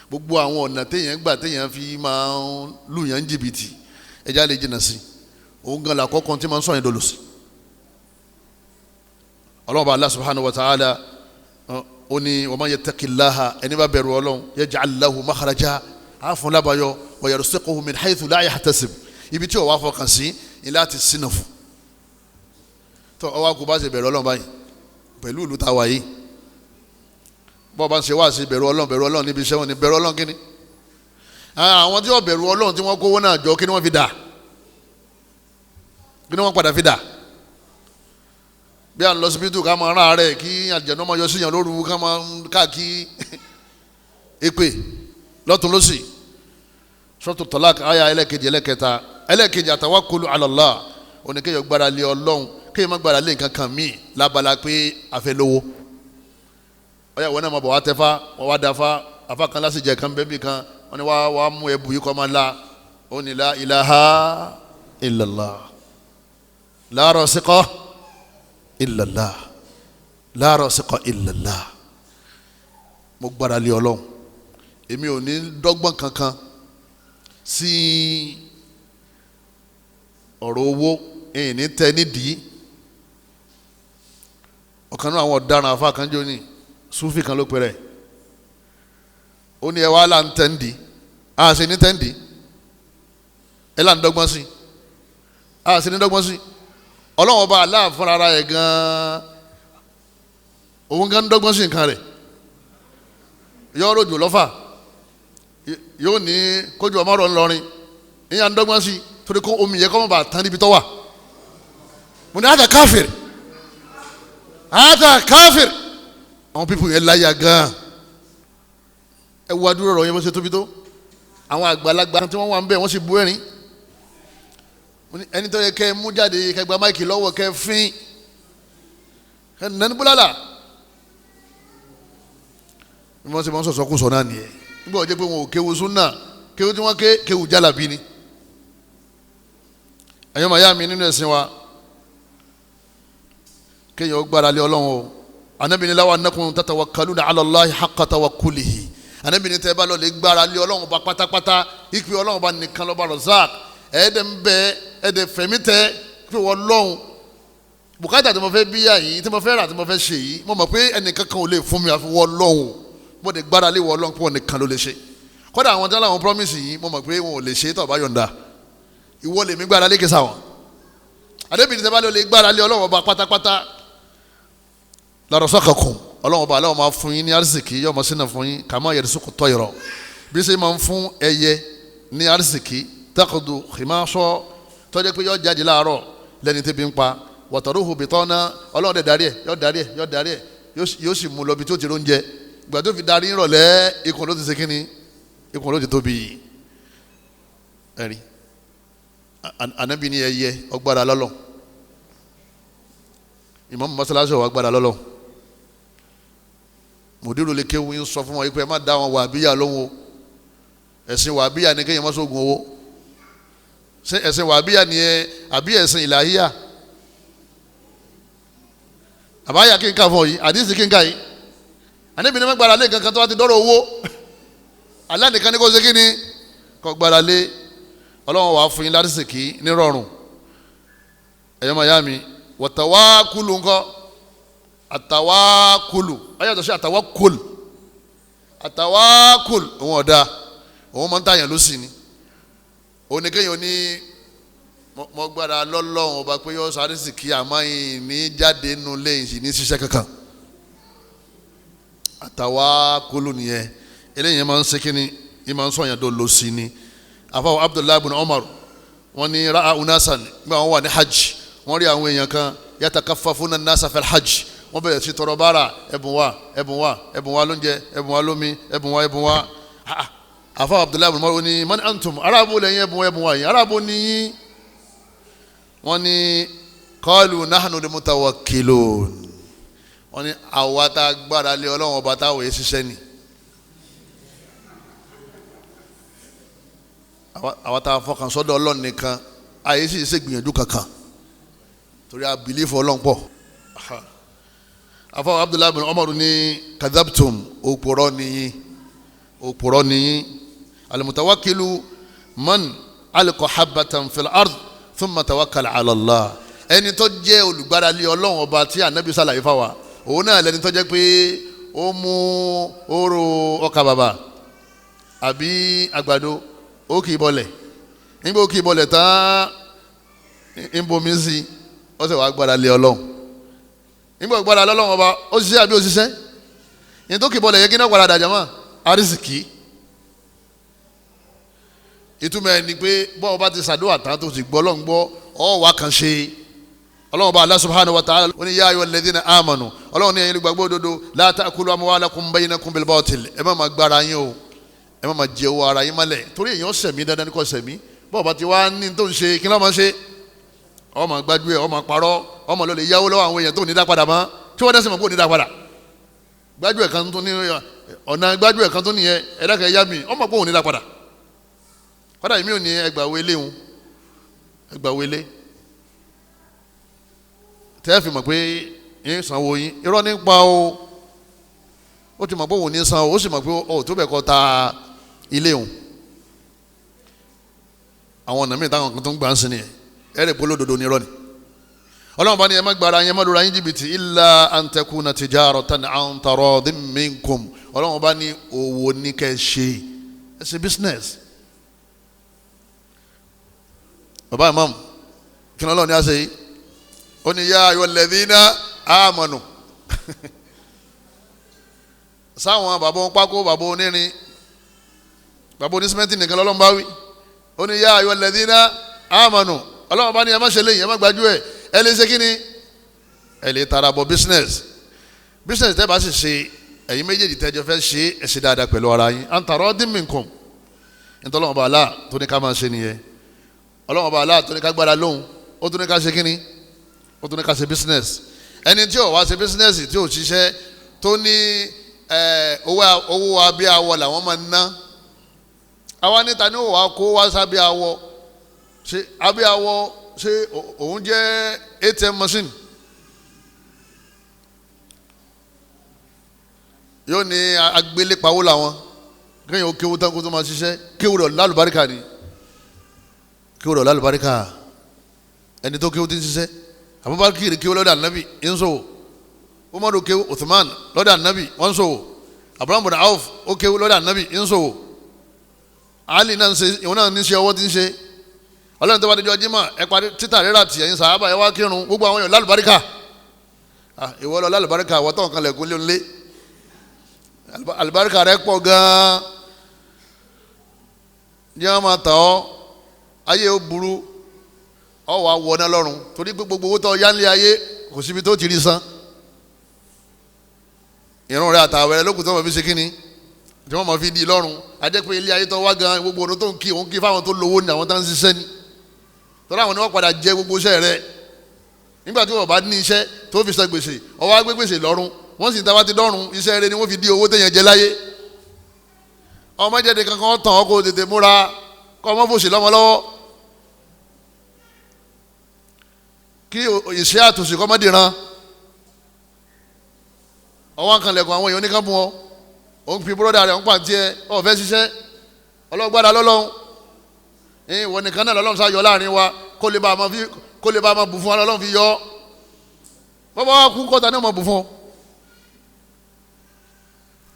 Gbogbo àwọn ọ̀nà téèyàn gbà téèyàn fi máa ń lù yàn jìbìtì, ẹjẹ́ á lè jìnnà sí. Òun gan la kọ́kọ́ tí máa ń sọ yẹn dolo sí. Ọlọ́run bá Allah subhanahu wa ta'ala ó ní wa man yattaqillaha, ẹni bá bẹ̀rù Ọlọ́run, yaj'al lahu makhraja, á fún lábàáyọ, wa yarzuqhu min haythu la yahtasib. Ibi tí ó wà fọkàn sí ni láti sínú fún. Tó ọwọ́ kò bá ṣe bẹ̀rù Ọlọ́run báyìí pẹ̀lú ìlú tá a wà yìí, bọ́ọ̀ bá ń ṣe wá sí bẹ̀rù Ọlọ́run, bẹ̀rù Ọlọ́run níbi iṣẹ́ wọn ni bẹ̀rù Ọlọ́run kíni. Àwọn tí wọ́n bẹ̀rù Ọlọ́run tí wọ́n kówó náà jọ, kí ni wọ́n fi dà? Kí ni wọ́n padà fi dà? Bí à ń lọ síbítù ká máa rán àárẹ̀, kí àjẹnú máa yọ síyàn lóru, ká máa káàkiri èpè lọ́tún lọ́sì. Suratu Talaq àyà ẹlẹ́kejì ẹlẹ́kẹta ẹlẹ́kejì, àtawakkulu ala Allah. Oníkéyọ̀ gbára lé Ọlọ́run, kéèyàn má gbára lé nǹkan kan míì lábala pé a fẹ́ lówó. Ọyà wọn náà máa bọ̀ wá tẹ́fá, wọ́n wá dáfá, afá kan lásìjẹ kan bẹ́ẹ̀ bí kan, wọ́n ní wá mú ẹbù yìí kọ́ máa la. Ó ní la ilaha illallah, la rasiqa illallah, la rasiqa illallah. Mo gbára lé Ọlọ́run, èmi ò ní dọ́gbọ́n kankan sí ọ̀rọ̀ owó, èyí ní tẹ nídìí. Ọ̀kan náà àwọn ọ̀daràn afa kan jọ ní Sufi kan ló pẹ̀rẹ̀, ó ní ẹ wá là ń tẹ́ ń di, a sì ní tẹ́ ń di, ẹ là ń dọ́gbọ́n sí, a sì ní dọ́gbọ́n sí. Ọlọ́run ọba Allah fúnra ara ẹ̀ gan-an, òun gan ń dọ́gbọ́n sí nǹkan rẹ̀. Yọ rojo lọ́fà, yóò ní kójú ọmọ rọ̀ ńlọrin, ìyá ń dọ́gbọ́n sí torí kó omi yẹ kó má bàa tán níbi tó wà. Mo ní àtà káfíìrì, àtà káfíìrì. Àwọn pípù yẹn láyà gan-an. Ẹ wo adúrò ọ̀rọ̀ yẹn bó ṣe tóbi tó. Àwọn àgbàlagbà tí wọ́n wà ń bẹ̀ wọ́n sì bú ẹ̀rín. Ẹni tó yẹ kẹ́ ẹ mú jáde, kẹ́ gba máìkì lọ́wọ́, kẹ́ fín, kẹ́ nani búlálà. Bí wọ́n ṣe máa ń sọ̀sọ́ kù sọ náà nìyẹn. Nígbà wọ́n jẹ́ pé wọn ò kéwu súnà, kéwu tí wọ́n ké kéwu jálàbí ni. Ẹ̀yọ́ màyá mi nínú ẹ̀sìn wa, kéèyàn gbára lé Ọlọ́run o. Ànábì ní law annakum tatawakkaluna ala Allahi haqqa tawakkulihi. Ànábì ní tẹ́ bá lọ lè gbára lé Ọlọ́run bá pátápátá, ìpè Ọlọ́run bá nìkan lọ́ba Razak, ẹ̀ẹ́dẹ̀ ń bẹ, ẹ̀ẹ́dẹ̀ fẹ̀mí tẹ́ pé wọ́n lọ́hùn. Bùkátà tí mo fẹ́ bíyà yìí, tí mo fẹ́ rà, tí mo fẹ́ ṣe yìí, mo mọ̀ pé ẹnìkan kan ò lè fún mi àfi wọ́n lọ́hùn. Mo lè gbára lé wọ́n lọ́hùn pé wọ́n nìkan ló lè ṣe. Kódà àwọn tí wọ́n láwọn promise yìí, mo mọ̀ pé wọn ò lè ṣe tó bá yọ̀ǹda. Ìwọ lèmi gbára lé kìsà wọn. Ànábì ní tẹ́ bá lọ lè gbára lé Ọlọ́run ọba pátápátá, larasakakum, Ọlọ́run ọba aláwọ̀ máa fún yín ní arísìkí, yóò máa sínà fún yín, kàmá yarzuqu tayra, bí ṣe máa ń fún ẹyẹ ní arísìkí, takudu khimasọ, tọ́jú pé yóò jáde láàárọ̀ lẹ́ni tẹ́bi ń pa, wataruhu bitana, Ọlọ́run dẹ̀ darí ẹ̀, yóò darí ẹ̀, yóò darí ẹ̀, yóò sì mú lọ bí tó ti róúnjẹ. Ìgbà tó fi darí nírọ̀lẹ́, ikùn ló ti ṣe kínní, ikùn ló ti tóbi. Ẹ̀rí Ànábì ní ẹyẹ ọgbàrá lọ́lọ́, ìmáàmù mọ́sálásí ọ̀gbàrá lọ́lọ́. Mùdírù lè kéwu ń sọ fún wọn pé ẹ má dá wọn wàbíyà lóhùn o. Ẹ̀sìn wàbíyà ni kéèyàn má sógun owó. Ṣé ẹ̀sìn wàbíyà ni ẹ àbí ẹ̀sìn ìlàhíyà? Àbáyà kí n kà fún ọ yìí, àdìsí kí n kà yìí. Àníbi ní má gbára lé nǹkan kan tó bá ti dọ́rọ̀ owó. Allah nìkan ní kó ṣe kí ni kó gbára lé. Ọlọ́run wàá fún yín lárísìkí nírọ̀rùn. Ẹ̀yọ́ màyá mi, wọ̀tàwákùlù ńkọ́? Àtàwákùlù ayé àtọ̀ṣe àtàwákùlù, àtàwákùlù òun ọ̀dà, òun máa ń tàyàn ló sì ni. Òun ni kéèyàn ní mọ gbára lọ́lọ́run ọba pé yọ sáré sì kí àmọ́ yìí ní jáde nínú lẹ́yìn sì ní ṣiṣẹ́ kankan. Àtàwákùlù nìyẹn. Eléyìí máa ń ṣe kí ni, yìí máa ń sọ̀yàn tó lọ sí ni. Àfọwọ́ Abdullahi ibn Umar, wọ́n ní ra'a unasan, nígbà wọn wà ní hajj, wọ́n rí àwọn èèyàn kan yatakaffafuna nasa fil hajj, wọ́n bẹ̀rẹ̀ sí tọrọ bára, ẹ̀bùn wa, ẹ̀bùn wa, ẹ̀bùn wa lóúnjẹ, ẹ̀bùn wa lómi, ẹ̀bùn wa, ẹ̀bùn wa. Àfọwọ́ Abdullahi ibn Umar ní man antum, arábò lẹ́yìn ẹ̀bùn ẹ̀bùn wa yìí, arábò ní yín. Wọ́n ní qalu nahnu al-mutawakkilun, wọ́n ní àwa tá a gbára lé Ọlọ́run ọba táwọn yẹn ṣiṣẹ́ ni. Àwa tá a fọkàn sọ́dọ̀ Ọlọ́run nìkan, àyè sì ṣe gbìyànjú kankan torí a bìlífù Ọlọ́run pọ̀. Afọwọ́ Abdullahi bin Umar ní kadhabtum, òpùrọ́ nìyí, òpùrọ́ nìyí. Al-mutawakkilu man alqa habbatan fil ard thumma tawakkala ala Allah. Ẹni tó jẹ́ olùgbáralé Ọlọ́run ọba tí Ànábì sàlàyé fáwa, òun náà lẹni tó jẹ́ pé ó mú oró ọkà bàbà àbí àgbàdo, ó kì í bọlẹ̀. Nígbà ó kì í bọlẹ̀ tán, ń bomi sí i, ó sì wàá gbára lé Ọlọ́run. Nígbà gbára lé Ọlọ́run ọba, ó ṣiṣẹ́ àbí ó ṣiṣẹ́? Yẹn tó kì í bọlẹ̀ yẹ kí náà padà dàjà mọ́ arísìkí. Ìtumọ̀ ẹ̀ ni pé bọ́ọ̀ bá ti ṣàdúrà tán tó sì gbọ́ Ọlọ́run gbọ́, ọ̀ wá kan ṣe. Ọlọ́run ọba Allah subhanahu wa ta'ala ó ní yá ayyuhal ladhina amanu, Ọlọ́run ní ẹ̀yin olùgbàgbọ́ òdodo, la ta'kulu amwalakum baynakum bil batil, ẹ má máa gbára yín o, ẹ má máa jẹ owó ara yín mọ́lẹ̀, torí èèyàn sẹ̀mí dandan ní kò sẹ̀mí. Bọ́ọ̀ bá ti wá ní tó ń ṣe kí ló máa ṣe? Ọmọ gbájú ẹ, ọmọ parọ́, ọmọ ló lè yáwó lọ́wọ́ àwọn èèyàn tó ní dá padà mọ́, tí wọ́n dẹ́sẹ̀ mọ̀ kó ní dá padà. Gbájú ẹ̀ kan tó ní ọ̀nà gbájú ẹ̀ kan tó nìyẹn, ẹ̀dá kan yá mi, ọmọ kó ní dá padà. Kọ́dà mi ò ní ẹgbàá wọlé ń, ẹgbàá wọlé. Tẹ́ fi mọ̀ pé ń sanwó yín, irọ́ nípa o. Ó ti mọ̀ pé òun ní san o, ó sì mọ̀ pé ó tó bẹ̀ kọ́ ta ilé òun. Àwọn ọ̀nà míì táwọn kan tó ń gbà ń sin nìyẹn, ẹ̀rẹ̀ pé olódodo ni irọ́ ni. Ọlọ́run bá ní ẹ má gbára yẹn, má lura yín jìbìtì, illa an takuna tijaratan an taradin minkum. Ọlọ́run bá ní òwò ní kẹ́ ẹ ṣe, ẹ ṣe business. Bàbá imam kí ni Ọlọ́run ní a ṣe yìí? Ó ní ya ayyuhal ladhina amanu. Sáwọn bàbá wọn pákó, bàbá onírin, bàbá onísímẹ́ǹtì nìkan lọ́lọ́run bá wí. Ó ní ya ayyuhal ladhina amanu. Ọlọ́run bá ní ẹ má ṣe léyìn, ẹ má gbájú ẹ, ẹ lè ṣe kí ni? Ẹ lè tara bọ business. Business tẹ́ bá sì ṣe, ẹ̀yin méjèèjì tẹ́jọ fẹ́ ṣe, ẹ ṣe dáadáa pẹ̀lú ara yín. An taradin minkum. Nítorí Ọlọ́run bá aláà tó ní ká máa ṣe nìyẹn. Ọlọ́run bá aláà tó ní ká gbára lóhùn, ó tún ní ká ṣe kí ni? Ó tún ní ká ṣe business. Ẹni tí ò wá ṣe business, tí ò ṣiṣẹ́, tó ní owó abẹ́ awọ làwọn máa ń ná. Àwa níta ni ó wàá kó wá sábẹ́ awọ. Ṣé abẹ́ awọ ṣé òun jẹ́ ATM machine? Yóò ní agbélépawó làwọn. Kéèyàn ó kéwú tán kó tó máa ṣiṣẹ́. Kéwú rẹ̀ lálùbáríkà ni. Kéwú rẹ̀ lálùbáríkà. Ẹni tó kéwú ti ń ṣiṣẹ́. Abubakar kéwú lọ́dọ̀ ànábì ń sòwò. Umaru kéwú, Uthman lọ́dọ̀ ànábì wọ́n ń sòwò. Abraham bin Auf ó kéwú lọ́dọ̀ ànábì ń sòwò. Ali náà ń ṣe, ìwọ náà ní ṣe ọwọ́ tí ń ṣe. Ọlọ́run tó bá dijọ́ jimá ẹ parí títà rírà tì ẹ̀yin sàhábà ẹ wá kírun, gbogbo àwọn èèyàn lálùbáríkà. Ìwọ lọ lálùbáríkà, àwọn tó nǹkan lẹ̀kún lé ńlé. Àlùbáríkà rẹ pọ̀ gan-an. Ní wọ́n máa tà ọ́, ayé ó burú, ọ wà wọ̀ náà lọ́rùn torí pé gbogbo owó tó yá nílé ayé kò síbi tó ti rí san. Ìrun rẹ àtàwẹ̀ rẹ lókùn tó wọ́n fi ṣe kínni tí wọ́n máa fi di lọ́rùn. Ajẹ́ pé ilé ayé tó wá gan, gbogbo ọdún tó ń kí òun kí fáwọn tó lówó ni àwọn tó ń ṣiṣẹ́ ni. Tọ́lá àwọn ni wọ́n padà jẹ gbogbo iṣẹ́ rẹ. Nígbà tí wọ́n bá ní iṣẹ́ tó fi san gbèsè, ó wá gbé gbèsè lọ́rùn, wọ́n sì ń taba ti dọ́rùn, iṣẹ́ rẹ ni wọ́n fi di owó téèyàn jẹ láyé. Ọmọ jẹ́de kankan tàn ọ́ kó tètè múra, kọ́ ọmọ fòṣì lọ́mọ lọ́wọ́, kí ìṣe àtòṣì kọ́ mọ́ dìran. Ọwọ́ àkànlẹ̀kùn àwọn èèyàn oníkan bù ọ́, òun fi búrọ́dà rẹ̀ ń pàǹtí ẹ, ọ̀ fẹ́ ṣiṣẹ́, ọlọ́gbàdà lọ́lọ́run. Ìwọ nìkan náà lọ́lọ́run sáyọ láàrin wa, kó lè bá a máa bù fún wa lọ́lọ́run fi yọ ọ́. Bọ́bá wa kú kọ́ta ní ọmọ bù fún ọ.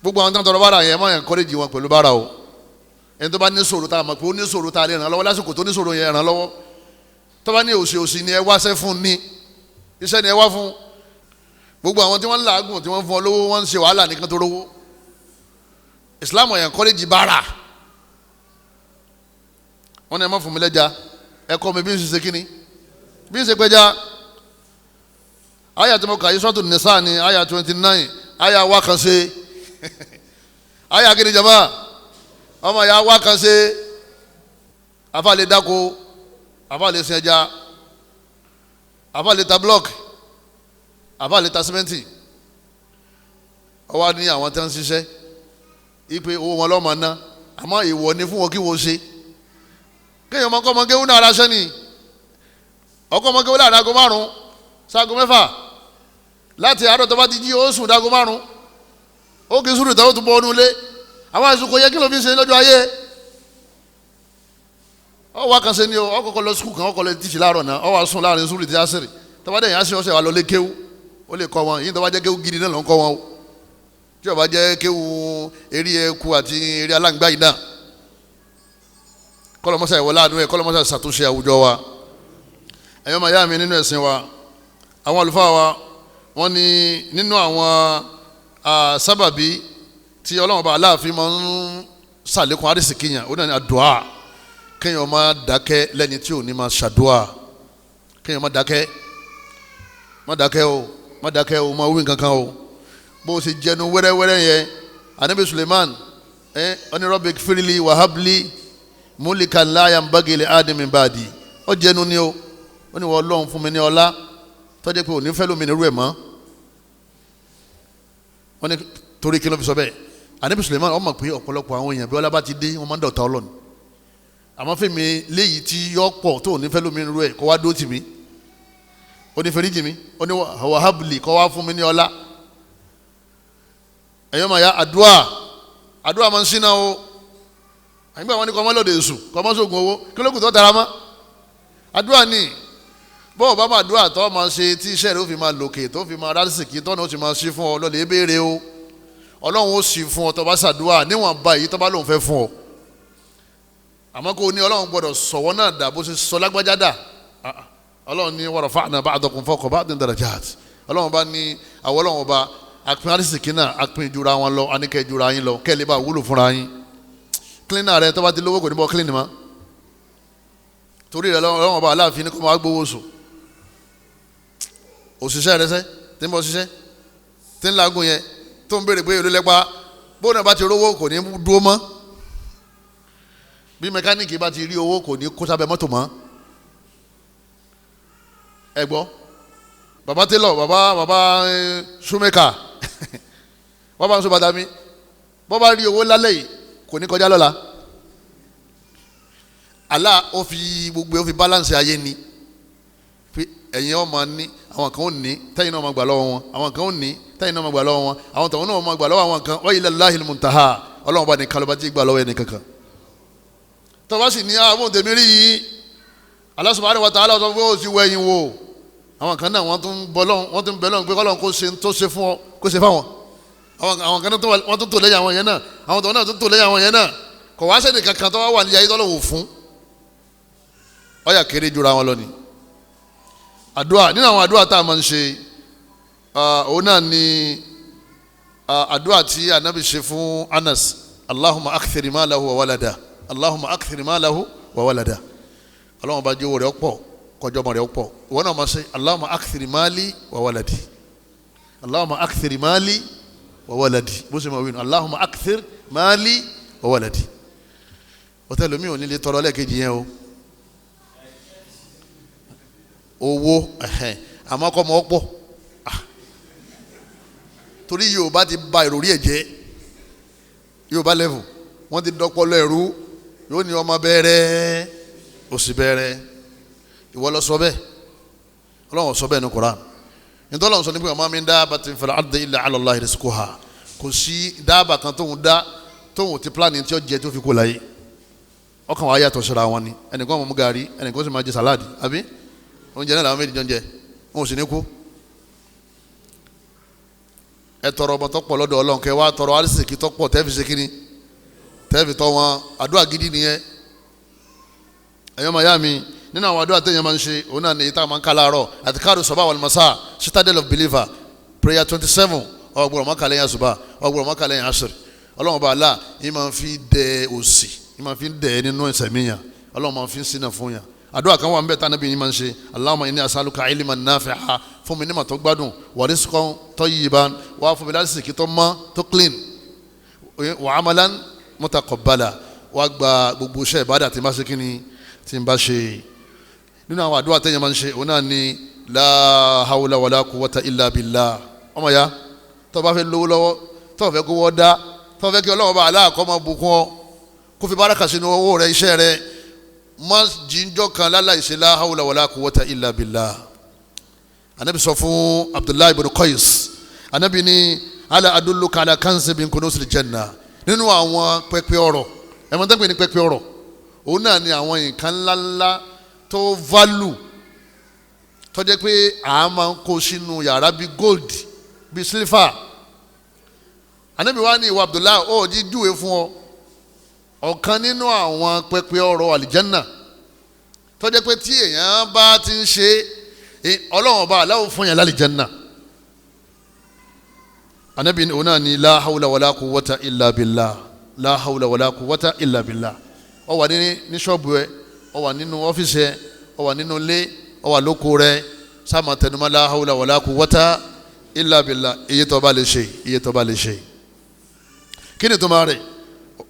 Gbogbo àwọn tó ń tọrọ bára yẹn, máa ń encourage wọn pẹ̀lú bára o. Ẹni tó bá ní sòrò tá a mọ̀ pé ó ní sòrò tá a lè ràn lọ́wọ́ lásìkò tó ní sòrò yẹn ràn lọ́wọ́. Tó bá ní òsì òsì ni ẹ wáṣẹ́ fún ni, iṣẹ́ ni ẹ wá fún. Gbogbo àwọn tí wọ́n ń làágùn tí wọ́n fún ọ lówó, wọ́n ń ṣe wàhálà nìkan tó rówó. Islam yẹn encourage bára. Wọ́n ní ẹ má fún mi lẹ́ja, ẹ kọ́ mi bí n ṣe ṣe kíni, bí n ṣe pẹja. Aya tí mo kà yí Suratu Nisa ni aya 29, aya wa kan ṣe. Aya kini jama, ọmọ ya wa kan ṣe. Afa lè dáko, afa lè sin ẹja, afa lè ta block, afa lè ta simenti. Ó wá ní àwọn tí wọ́n ń ṣiṣẹ́ ipe owó wọn lọ́mọ ná, àmọ́ ìwọ ni fún wọn kí wọ́n ṣe. Kéèyàn ọmọ kọ́ ọmọ kéwú náà ara sẹ́ni, ọkọ ọmọ kéwú láàrin aago 5 sáago 6, láti àárọ̀ tó bá ti jí ó sùn dáago 5, ó kì í sùn tó tún bọ́ ọ́nú ilé. Àwọn àsìkò yẹ kí ló fi ṣe lọ́jọ́ ayé. Ọ wá kan ṣe ni o, ọ kọ́kọ́ lọ sukùl kan, ọ kọ́ lọ tíṣì láàárọ̀ náà, ọ wá sùn láàrin sùúrù tí a sèrè. Tó bá dẹ̀ yẹn á sì ọ̀sẹ̀ wà lọ lé kéwú, ó lè kọ́ wọn. Yìí tó bá jẹ́ kéwú gidi náà ló ń kọ́ wọn o. Tí ó bá jẹ́ kéwú eré ẹku àti eré aláǹgbá yìí náà. Kọ́lọ́mọ́sá ìwọlá àdúrà, kọ́lọ́mọ́sá ṣàtúnṣe àwùjọ wa. Ẹ̀yọ́ máa yá mi nínú ẹ̀sìn wa, àwọn àlùfáà wa wọ́n ní nínú àwọn sábàbí tí Ọlọ́run bá Aláàfin máa ń ṣàlékún àrísìkí yàn, ó náà ní àdúà. Kéèyàn máa dákẹ́ lẹ́ni tí ò ní máa ṣàdúà. Kéèyàn máa dákẹ́, má dákẹ́ o, má dákẹ́ o, má wí nǹkan kan o. Bó o ṣe jẹnu wẹ́rẹ́wẹ́rẹ́ yẹn, Anabi Suleiman ó ní Rabbi firili wahabli mulikan la yanbaghi li ahadin min ba'di. Ó jẹnu ni o, ó ní wọ́n Ọlọ́run fún mi ní ọlá tó jẹ́ pé òní fẹ́ lómi nírú ẹ̀ mọ́. Wọ́n ní torí kí ló fi sọ bẹ́ẹ̀? Anabi Suleiman ó mọ̀ pé ọ̀pọ̀lọpọ̀ àwọn èèyàn bí ọlá bá ti dé wọ́n máa ń dọ̀tá Ọlọ́run. Àmọ́ fèmí léyìí tí yọ pọ̀ tó òní fẹ́ lómi nírú ẹ̀ kó wá dó tì mí, ó ní fèrèjì mi, ó ní wahabli kó wá fún mi ní ọlá. Ẹ̀yọ́ máa ya àdúà, àdúà máa ń sínà o. Àyìnbá wọn ni kọ́ ọmọ lòdì èṣù, kọ́ ọmọ sóògùn owó, kí ló kù tó tara mọ́? Àdúà ni. Bọ́ọ̀ bá máa dúà tó máa ṣe tí iṣẹ́ rẹ̀ ó fi máa lòkè, tó fi máa rásìkì, tọ́nà ó sì máa ṣí fún ọ lọ́lẹ̀ ebéèrè o. Ọlọ́run ó sì fún ọ tó bá ṣàdúà níwọ̀n ba èyí tó bá lòun fẹ́ fún ọ. Àmọ́ kò ní Ọlọ́run gbọ́dọ̀ sọ̀wọ́ náà dà bó ṣe sọ lágbájá dà. Ọlọ́run ní wa rafa'na ba'dakum fawqa ba'din darajat. Ọlọ́run bá ní àwọn Ọlọ́run ọba àpín àrísìkí náà àpín ìjura wọn lọ, àníkẹ́ ìjura yín lọ, kẹ́ lè bá wúlò fúnra yín. Cleaner rẹ tó bá ti lówó kò ní bọ́ clean mọ́. Torí rẹ Ọlọ́run ọba Aláàfin ní kó máa gbowó sùn. Òṣìṣẹ́ rẹ sẹ́ tí ń bọ́ ṣiṣẹ́ tí ń laagun yẹn tó ń béèrè pé èló lẹ́pa, bóun náà bá ti rówó kò ní dúró mọ́. Bí mẹkáníìkì bá ti rí owó kò ní kó sábẹ́ mọ́tò mọ́. Ẹ gbọ́, bàbá télọ̀, bàbá ṣúmẹ́kà, wọ́n bá ń sọ bàtà mi, bọ́ bá rí owó lálẹ́ yìí kò ní kọjá lọ́la. Allah ó fi gbogbo ó fi balance ayé ni. Ẹ̀yin ọmọ ní àwọn kan ó ní tẹ́yìn náà máa gbà lọ́wọ́ wọn, àwọn kan ó ní tẹ́yìn náà máa gbà lọ́wọ́ wọn, àwọn tọ̀hún náà máa gbà lọ́wọ́ àwọn kan. Wa ilallahil muntaha. Ọlọ́run bá nìkan lọ́ba tí gbà lọ́wọ́ ẹni kankan. Tọ́ba sì ní àwọn tèmi rí yìí, Allah subhanahu wa ta'ala sọ pé ó ti wọ ẹ̀yìn wò. Àwọn kan náà wọ́n tún bọ́ lọ́hùn, wọ́n tún bẹ lọ́hùn pé kọ́lọ́hùn kó ṣe tó ṣe fún ọ, kó ṣe fáwọn. Àwọn kan náà wọ́n tún tò lẹ́yìn àwọn yẹn náà, àwọn tọ̀hún náà tún tò lẹ́yìn àwọn yẹn náà. Kò wá sẹ́ni kankan tó wá wà ní ayé tọ́lọ́hùn fún. Ó yà kéré jura wọn lọ ni. Àdúà, nínú àwọn àdúà tá a máa ń ṣe, òun náà ni àdúà tí anabi ṣe fún Anas, Allahumma akthir malahu wa walada, Allahumma akthir malahu wa walada. Ọlọ́run bá jẹ́ owó rẹ̀ pọ̀, kọjọ́ ọmọ rẹ̀ pọ̀. Ìwọ náà máa ṣe Allahumma akthir mali wa waladi, Allahumma akthir mali wa waladi. Bó ṣe máa wí nù, Allahumma akthir mali wa waladi. Ọ̀tẹ̀ lómi ò ní lè tọrọ lẹ́ẹ̀kejì yẹn o. Owó àmọ́ kọ́ mọ́ pọ̀, torí Yorùbá ti ba ìròrí ẹ̀ jẹ́. Yorùbá level wọ́n ti dọ́pọ̀lọ́ ẹ̀rú. Yóò ní ọmọ bẹ̀rẹ̀ òsì bẹ̀rẹ̀, ìwọ lọ sọ bẹ́ẹ̀, Ọlọ́run sọ bẹ́ẹ̀ ní Koran. Nítorí Ọlọ́run sọ ní pé ọmọ mi ń dá batin fil ardi illa ala Allahi rizquha. Kò sí dáàbà kan tóun dá tóun ti pílánì tí ó jẹ tó fi kó láyé. Ọkàn wa yàtọ̀ síra wọn ni. Ẹnìkan máa mú gàrí, ẹnìkan sì máa jẹ sàláàdì, àbí oúnjẹ náà làwọn méjì jọ ń jẹ, wọn ò sì ní kú. Ẹ tọrọ ọmọ tó pọ̀ lọ́dọ̀ Ọlọ́run, kẹ wá tọrọ arísìkí tó pọ̀ tẹ́ẹ̀fì ṣe kíni, tẹ́ẹ̀fì tọ́ wọn. Àdúrà gidi nìyẹn. Ẹ̀yọ́ màyá mi, nínú àwọn àdúrà téèyàn máa ń ṣe, òun náà ní èyí tá a máa ń ká láàárọ̀, àtikáàrù sọ̀bà wal masā, citadel of believer, prayer 27. Ọgbọ̀rọ̀ mọ́kàlẹ́ yẹn àsùbà, ọgbọ̀rọ̀ mọ́kàlẹ́ yẹn àṣírí. Ọlọ́run bá Allah yìí máa ń fi dẹ òsì, yìí máa fi dẹ nínú ìsẹ̀míyàn. Ọlọ́run máa fi ń sínà fún yàn. Àdúrà kan wà ń bẹ tá Ànábì yìí máa ń ṣe, Allahumma inni as'aluka ilman nafi'a, fún mi ní mà tó gbádùn, wa rizqan tayyiban, wà fún mi lásìkò tó mọ́ tó clean, wa amalan mutaqabbala, wà gba gbogbo iṣẹ́ ìbádà tí n bá ṣe kíni tí n bá ṣe. Nínú àwọn àdúrà téèyàn máa ń ṣe, òun náà ni la hawla wala quwwata illa billah. Ọmọ ya, tó bá fẹ́ lówó lọ́wọ́, tó fẹ́ kó wọ́ dá, tó fẹ́ kí Ọlọ́run bá aláàkọ́ máa bùkún ọ, kó fi báràkà sínú owó rẹ, iṣẹ́ rẹ, má jíjọ́ kan láláìṣe la hawla wala quwwata illa billah. Anabi sọ fún Abdullahi ibn Qais, anabi ní ala adulluka ala kanzin min kunuzil janna. Nínú àwọn pẹpẹ ọrọ̀, ẹ mọ̀ tẹ́pẹ́ ní pẹpẹ ọrọ̀, òun náà ni àwọn nǹkan ńláńlá tó value, tó jẹ́ pé a máa ń kó sínú yàrá bíi gold, bíi silver. Anabi wa ní ìwà Abdullahi, ó jí júwe fún ọ ọ̀kan nínú àwọn pẹpẹ ọrọ̀ àlìjánà, tó jẹ́ pé tí èèyàn bá ti ń ṣe, Ọlọ́run ọba aláwọ̀ fún yàn lálìjánà. Anabi òun náà ni la hawla wala quwwata illa billah, la hawla wala quwwata illa billah. Ó wà ní ṣọ́ọ̀bù ẹ, ó wà nínú ọ́fíìsì ẹ, ó wà nínú ilé, ó wà lóko rẹ, sáàmà tẹnumọ́ la hawla wala quwwata illa billah. Iye tó bá lè ṣe, iye tó bá lè ṣe. Kí ni tó máa rẹ̀?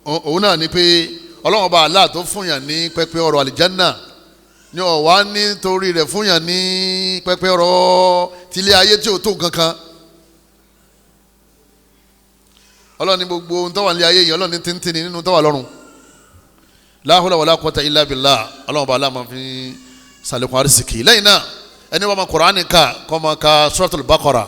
Òun náà ni pé Ọlọ́run ọba Allah tó fún yàn ní pẹpẹ ọrọ̀ àlìjánà ni ọ̀wá nítorí rẹ̀ fún yàn ní pẹpẹ ọrọ̀ tilé ayé tí ò tó nǹkan kan. Ọlọ́run ní gbogbo ohun tó wà ní ayé yìí, Ọlọ́run ní tíntìní nínú tó wà lọ́run. La hawla wala quwwata illa billah. Ọlọ́run ọba Allah máa fi sàlékún àrísìkì. Lẹ́yìn náà, ẹni wọ́n ma Kùránì ká kọ́ ma ka suratul Baqara.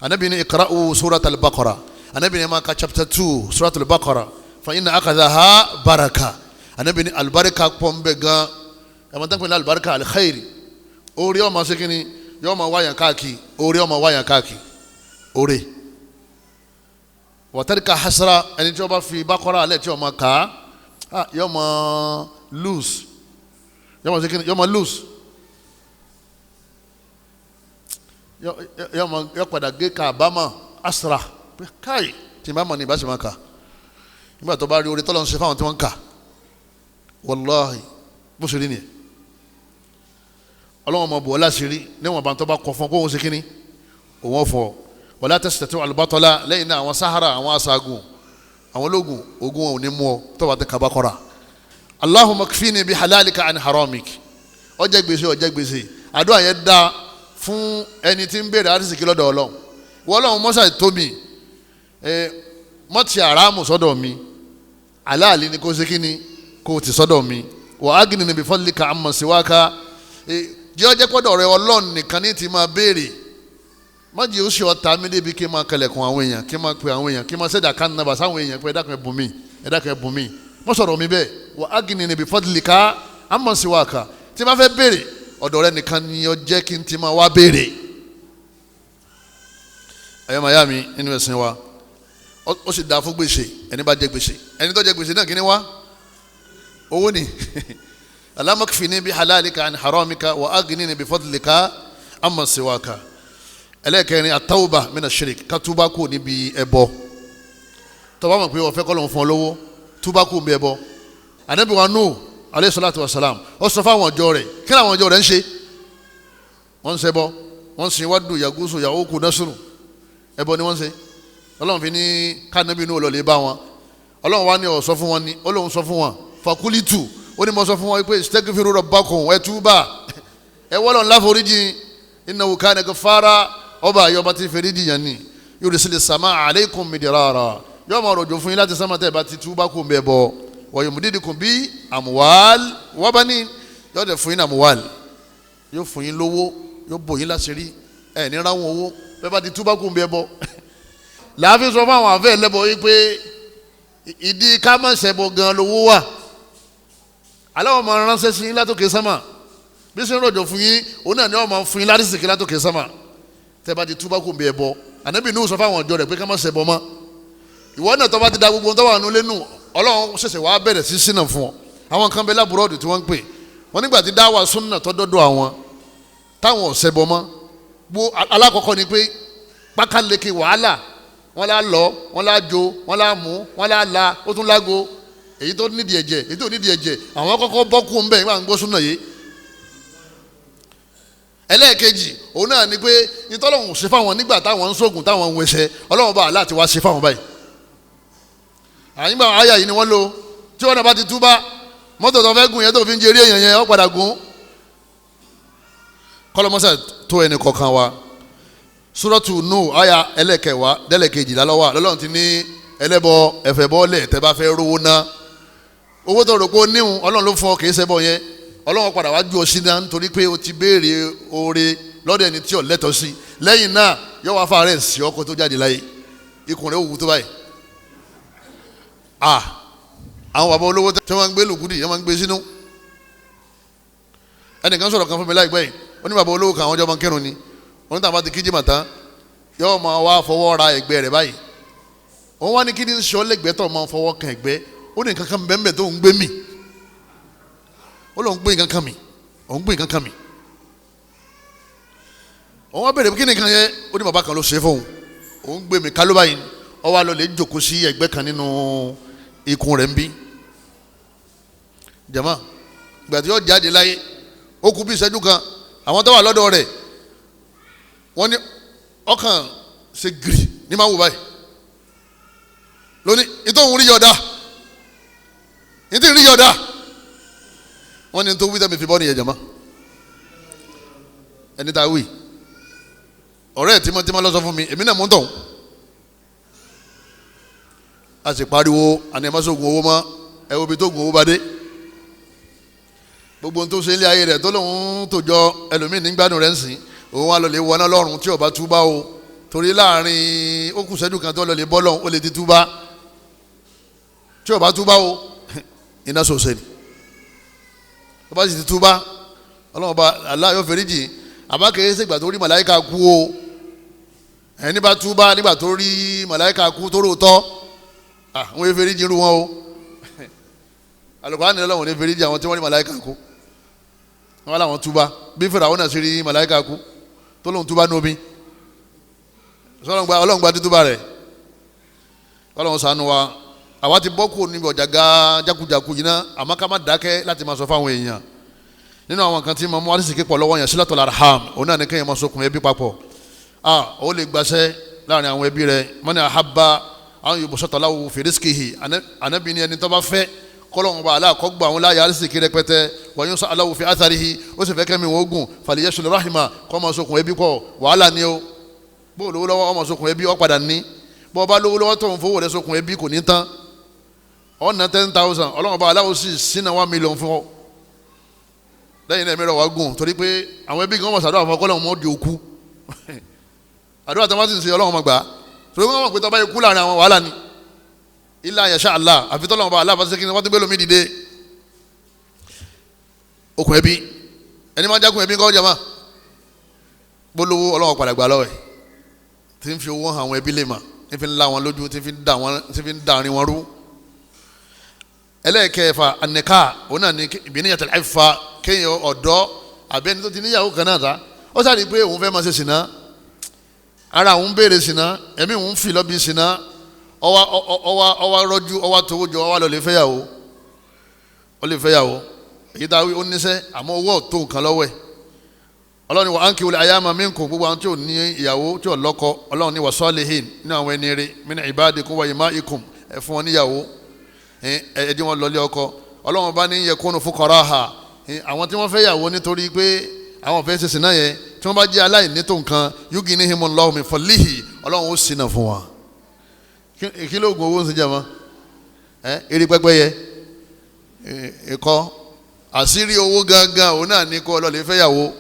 Anabi ní iqra'u suratul Baqara. Anabi ní ma ka chapter 2 suratul Baqara fa inna akadaha baraka. Anabi ní alibarika pọ̀ ń bẹ gan. Ẹ̀ tán pé ní alibarika alikhairi, orí ọmọ sekini yọọ ma wáyàn káàkiri, orí ọmọ wáyàn káàkiri, orí wàtàríkà hasara. Ẹni tí wọ́n bá fi Baqara alẹ́ tí wọ́n ma kà á, yọọ ma lose, yọọ ma sekini, yọọ ma lose, yọọ ma yọ padà gé ká àbámọ̀ asra káyì tí n bá mọ̀ ní ìbáṣe máa kà. Nígbà tó bá rí orí tọ́lọ́ ń ṣe fáwọn tí wọ́n ń kà, wàláhì bó ṣe rí nìyẹn. Ọlọ́wọ́n ọmọ bò ọ́ láṣìírí níwọ̀n bá ń tọ́ bá kọ fún ọ kó òun ṣe kínní òun ọ̀fọ̀. Wala tastati'u al-batala. Lẹ́yìn náà àwọn sahara, àwọn aṣaagun, àwọn ológun ogun wọn ò ní mú ọ tó bá ti kaba kọ́ra. Allahumma kfini bi halalika an haramik. Ó jẹ gbèsè, ó jẹ gbèsè. Àdúrà yẹn dá fún ẹni tí ń béèrè àrísìkí lọ́dọ̀ Ọlọ́run. Wọ́n Ọlọ́run mọ́sà tó mi, mọ́tì àràmù sọ́dọ̀ mi, aláàlí ni kò ṣe kínní kò ti sọ́dọ̀ mi. Wa aghnini bi fadlika amma siwaka. Jẹ́ ọjẹ́ pọ́dọ̀ rẹ Ọlọ́run nìkan ní ti máa béèrè. Má jẹ́ ó ṣe ọ̀tá mi débi kí n máa kẹlẹ̀kùn àwọn èèyàn, kí n máa pe àwọn èèyàn, kí n máa ṣẹ̀dá kan nàbà sáwọn èèyàn pé ẹ dákun ẹ bùn mí, ẹ dákun ẹ bùn mí. Má sọ̀rọ̀ mi bẹ́ẹ̀. Wa aghnini bi fadlika amma siwaka. Tí n bá fẹ́ béèrè ọ̀dọ̀ rẹ nìkan ni ó jẹ́ kí n ti máa wá béèrè. Ẹ̀yọ́ màyá mi nínú ẹ̀sìn wa, ó sì dáa fún gbèsè. Ẹni bá jẹ gbèsè, ẹni tó jẹ gbèsè náà kí ni wá owó ni. Allahumma kfini bi halalika an haramika wa aghnini bi fadlika amma siwaka. Ẹlẹ́kẹrin, atawba mina shirik, ká túbá kú níbi ẹbọ. Tó bá mọ̀ pé ó fẹ́ kọ́ ló ń fún ọ lówó, túbá kú níbi ẹbọ. Ànábì wa Nuh alayhi salatu wa salam, ó sọ fáwọn ọjọ́ rẹ̀. Kí làwọn ọjọ́ rẹ̀ ń ṣe? Wọ́n ń ṣẹbọ, wọ́n ń sin wádùn, yagusu, yahuku, nasuru, ẹbọ ni wọ́n ń ṣe. Ọlọ́run fi ní kánábì Nuh lọ́ọ́ lè bá wọn. Ọlọ́run wa ní ó sọ fún wọn ní, Ọlọ́run sọ fún wọn fakulitu, ó ní mo sọ fún wọn pé istaghfiru rabbakum, ẹ túbà, ẹ wọ́lọ̀ ńlá foríjì, innahu kana ghaffara, ọba àyọba ti foríjì yẹn ni, yursilis samaa alaykum midrara, yóò máa rọ̀jò fún yín láti sánmà tẹ́ ẹ bá ti túbà kó bẹ́ẹ̀ bọ̀, wa yumdidukum bi amwal wa banin, yóò dẹ̀ fún yín amwal, yóò fún yín lówó, yóò bò yín láṣìírí, ẹ̀ ní ráwọn owó bẹ́ẹ̀ bá ti túbà kó bẹ́ẹ̀ bọ̀. Làáfi sọ fún àwọn àfẹ́ ẹlẹ́bọ̀ yìí pé ìdí ká má ṣẹbọ gan lówó wà. Aláwọ̀ máa ránṣẹ́ sí yín látòkè sánmà, bí sẹ́yìn rọ̀jò fún yín, òun náà ni wọ́n máa fún yín lárísìkí látòkè sánmà tẹ́ bá ti túbá kò ń bí ẹ bọ. Ànábì Nuhu sọ fáwọn ọjọ́ rẹ̀ pé ká má ṣẹbọ mọ́. Ìwọ náà tó bá ti da gbogbo tó wà nù lẹ́nu, Ọlọ́run ṣẹ̀ṣẹ̀ wàá bẹ̀rẹ̀ sí sínà fún ọ. Àwọn kan bẹ lábúrọ́dù tí wọ́n ń pè wọ́n nígbà tí dáwà súnà tó dọ́dọ̀ àwọn táwọn ò ṣẹbọ mọ́. Gbó alákọ̀ọ́kọ́ ni pé pákáleke wàhálà, wọ́n lá lọ, wọ́n lá jo, wọ́n lá mú, wọ́n lá la, ó tún lágo, èyí tó nídìí ẹ̀jẹ̀, èyí tó nídìí ẹ̀jẹ̀, àwọn kọ́kọ́ bọ́kú ń bẹ̀ nígbà ń gbọ́ súnà yìí. Ẹlẹ́ẹ̀kejì òun náà ni pé ìtọ́lọ́hún ṣe fáwọn nígbà táwọn ń sóògùn táwọn ń wẹsẹ̀, Ọlọ́run bá aláàtí wá ṣe fáwọn báyìí. Àyìnbá àyà yìí ni wọ́n lò tí wọ́n náà bá ti túbá, mọ́tò tó fẹ́ gùn yẹn tó fi ń jeré èèyàn yẹn ó padà gùn. Kọ́lọ́mọ́sà tó ẹnì kọ̀ọ̀kan wa. Suratu Nuh àyà ẹlẹ́kẹ̀wá dẹ́lẹ̀kejìlá lọ́wọ́ lọ́lọ́run ti ní ẹlẹ́bọ ẹ̀fẹ̀ bọ́ọ̀lẹ̀ tẹ́ bá fẹ́ rówó ná. Owó tó rò pé ó níhun Ọlọ́run ló fún ọ, kìí ṣẹbọ yẹn. Ọlọ́run padà wá ju ọ sí náà nítorí pé o ti béèrè oore lọ́dọ̀ ẹni tí ò lẹ́tọ̀ọ́ sí. Lẹ́yìn náà yóò wá fàárẹ̀ sí ọkọ tó jáde láyé, ikùn rẹ̀ ó wù tó báyìí. Àwọn bàbá olówó tí wọ́n ń gbé lùkúdì wọ́n máa ń gbé sínú. Ẹnìkan sọ̀rọ̀ kan fún mi láìpẹ́ yìí, ó ní bàbá olówó kan àwọn ọjọ́ máa ń kírun ni, wọ́n ní tàbá ti kíjì màtá yóò máa wá fọwọ́ ra ẹ̀gbẹ́ rẹ̀ báyìí. Òun wá ní kí ni ń sọ lẹ́gbẹ̀ẹ́ tó máa fọwọ́ kan ẹ̀gbẹ́, ó ní nǹkan kan bẹ́ẹ̀ tó ń gbé mì, ó lóun gbé nǹkan kan mì, òun gbé nǹkan kan mì. Òun wá bèrè kí ni nǹkan yẹn, ó ní bàbá kan ló ṣe fóun, òun gbé mi kálọ́ báyìí, ó wá lọ lè jókòó sí ẹ̀gbẹ́ kan nínú ikùn rẹ̀ ń bí. Jama ìgbà tí yóò jáde láyé ó kù bí ìṣẹ́jú kan, àwọn tó wà lọ́dọ̀ rẹ̀ wọ́n ní ọkàn ṣe gírì ní máa wò báyìí lónìí, ìtòhún rí yọ̀ọ̀dá, ìtòhún rí yọ̀ọ̀dá, wọ́n ní tó wí tẹ́mi fi bọ́ nìyẹn. Jama ẹni tá a wí ọ̀rẹ́ tímọ́tímọ́ ló sọ fún mi, èmi náà mú tọ̀hún. A sì pariwo àní ẹ má sógun owó mọ́, ẹ wo ibi tó gun owó bá dé. Gbogbo ohun tó ṣe ilé ayé rẹ̀ tó lóun tó jọ ẹlòmíì nígbàdùn rẹ̀ ń sìn, òun wà lọ́lẹ̀ wọná lọ́rùn tí ó bá túbá o. Torí láàrin ó kù sẹ́dù kan tó lọ lè bọ́ lọ́hùn, ó lè ti túbá. Tí o bá túbá o, iná sòsè ni. Tó bá sì ti túbá, Ọlọ́run bá Allah yóò fẹ́rí jì. Àbá kìí ṣègbà tó rí màláìka kú o. Ẹni bá túbá nígbà tó rí màláìka kú tó rò tọ́, àwọn yóò fẹ́rí jì irú wọn o. Al-Qur'an ní Ọlọ́run ní fẹ́rí jì àwọn tí wọ́n rí màláìka kú. Wọ́n làwọn túbá bí Fáráò náà ṣe rí màláìka kú tó lóun túbá ní omi. Ọlọ́run gba títúbà rẹ̀. Ọlọ́run ṣàánú wa. Àwa ti bọ́ kúrò níbi ọ̀jàgà jákujàku yìí náà, àmọ́ ká má dákẹ́ láti máa sọ fáwọn èèyàn. Nínú àwọn kan tí mo mú arísìkí pọ̀ lọ́wọ́ yẹn, sílátọ̀l arham, òun náà ní kéèyàn máa sokùn ẹbí papọ̀. Ó lè gbaṣẹ́ láàrin àwọn ẹbí rẹ̀. Mọ́ni àhábà àwọn yorùbá sọ̀tọ̀ láwù fèrèsìkìhì, ànábì ni ẹni tó bá fẹ́ kọ́lọ́hún bá aláàkọ́ gbà àwọn láàyè arísìkí rẹpẹtẹ, wọ́n yóò sọ aláwù fi àtàríhì, ó sì fẹ́ kẹ́mi wọ́n gùn fàlìyẹ́sùn rahima, kọ́ máa sokùn ẹbí pọ̀. Wàhálà ni o. Bó lówó lọ́wọ́ ọmọ sokùn ẹbí ọ padà ní. Bó bá lówó lọ́wọ́ tó ń fowó rẹ sokùn ẹbí kò ní tán. Ọ̀nà 10,000, Ọlọ́run bá aláwọ̀ sì sínú 1 million fún ọ. Lẹ́yìn náà mẹ́rọ wá gùn, torí pé àwọn ẹbí kan wọ́n sàdúrà fún ọkọ́lọ́run mọ́ di òkú. Àdúrà tó wọ́n sì ń ṣe Ọlọ́run máa gbà á, torí wọ́n mọ̀ pé tọ́ba ikú láàrin àwọn wàhálà ni. Ilá yasha Allah, àfi tọ́lọ́run bá aláwọ̀ fásitì kí wọ́n ti gbé lómi dìde. Okùn ẹbí, ẹni máa jákùn ẹbí kọ́ jama gbólówó Ọlọ́run padà gbà lọ́wọ́ ẹ̀, tí ń fi owó hàn àwọn ẹbí lè mà, tí ń fi la wọn lójú, tí ń fi dàrin wọn rú. Ẹlẹ́ẹ̀kẹfà ànìká, òun náà ní ìbíníyàtọ̀ ẹ̀fà, kéèyàn ọ̀dọ́ àbí ẹni tó ti níyàwó kan náà ta, ó sáré pé òun fẹ́ máa ṣe sìná, ara òun béèrè sìná, ẹ̀mí òun fi lọ́bi sìná, ọwá rọ́jú, ọwá tówó jọ, ọwá lọ lè fẹ́yàwó, ó lè fẹ́yàwó. Èyí tá a wí ó níṣẹ́, àmọ́ owó ọ̀tó nǹkan lọ́wọ́ ẹ̀. Ọlọ́run ni wa ankihul ayama minkum, gbogbo àwọn tí ò ní ìyàwó tí ò lọ́kọ, Ọlọ́run ni wa salihin, nínú àwọn ẹni rere, min ibadikum wa imaikum, ẹ fún wọn níyàwó, ẹ jẹ́ wọn lọlé ọkọ. Ọlọ́run bá ní yakunu fuqaraha, àwọn tí wọ́n fẹ́ yàwó nítorí pé àwọn fẹ́ ṣe sìná yẹn, tí wọ́n bá jẹ́ aláìní tó nǹkan, yughnihimullahu min fadlihi, Ọlọ́run ó ṣìnà fún wa. Kí ló gun owó ń sìn jàmọ́? Eré pẹ́pẹ́yẹ ẹ̀kọ́ àṣírí owó gangan òun náà ní kó ọlọ́ọ̀lẹ́ fẹ́ yàwó.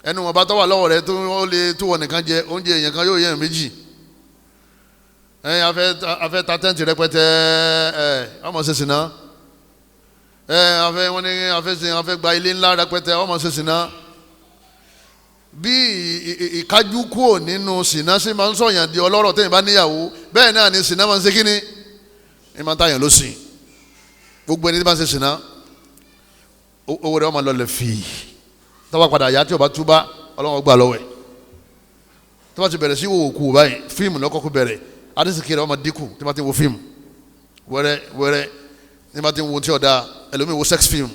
Ẹnu wọn bá tọ́wà lọ́wọ́ rẹ tó ó lè tó wọn nìkan jẹ oúnjẹ èèyàn kan yóò yẹ méjì. Ẹ afẹ́ ta tẹ́ǹtì rẹpẹtẹ, ẹ ọmọ ṣe sìnà. Ẹ afẹ́ wọn ní afẹ́ ṣe afẹ́ gba ilé ńlá rẹpẹtẹ, ọmọ ṣe sìnà. Bí ìkájú kúò nínú sìnà ṣe máa ń sọ̀yàn di ọlọ́rọ̀ tẹ́yìn bá níyàwó, bẹ́ẹ̀ náà ni sìnà máa ń ṣe kíni, ẹ máa ń tàyàn ló sìn. Gbogbo ẹni tí máa ń ṣe sìnà, owó rẹ̀ wọ́n máa lọ lẹ̀ fìí. Tọ́ba padà yá tí o bá túbá, Ọlọ́run gbà lọ́wọ́ ẹ̀. Tọ́ba ti bẹ̀rẹ̀ sí wo òkú báyìí, fíìmù lọ́kọ́kọ́ bẹ̀rẹ̀, adísìkì rẹ̀ wọ́n máa dínkù tí wọ́n ti wo fíìmù wẹ́rẹ́ wẹ́rẹ́, tí wọ́n ti wo tí ọ̀dà ẹlòmíì wo sex film.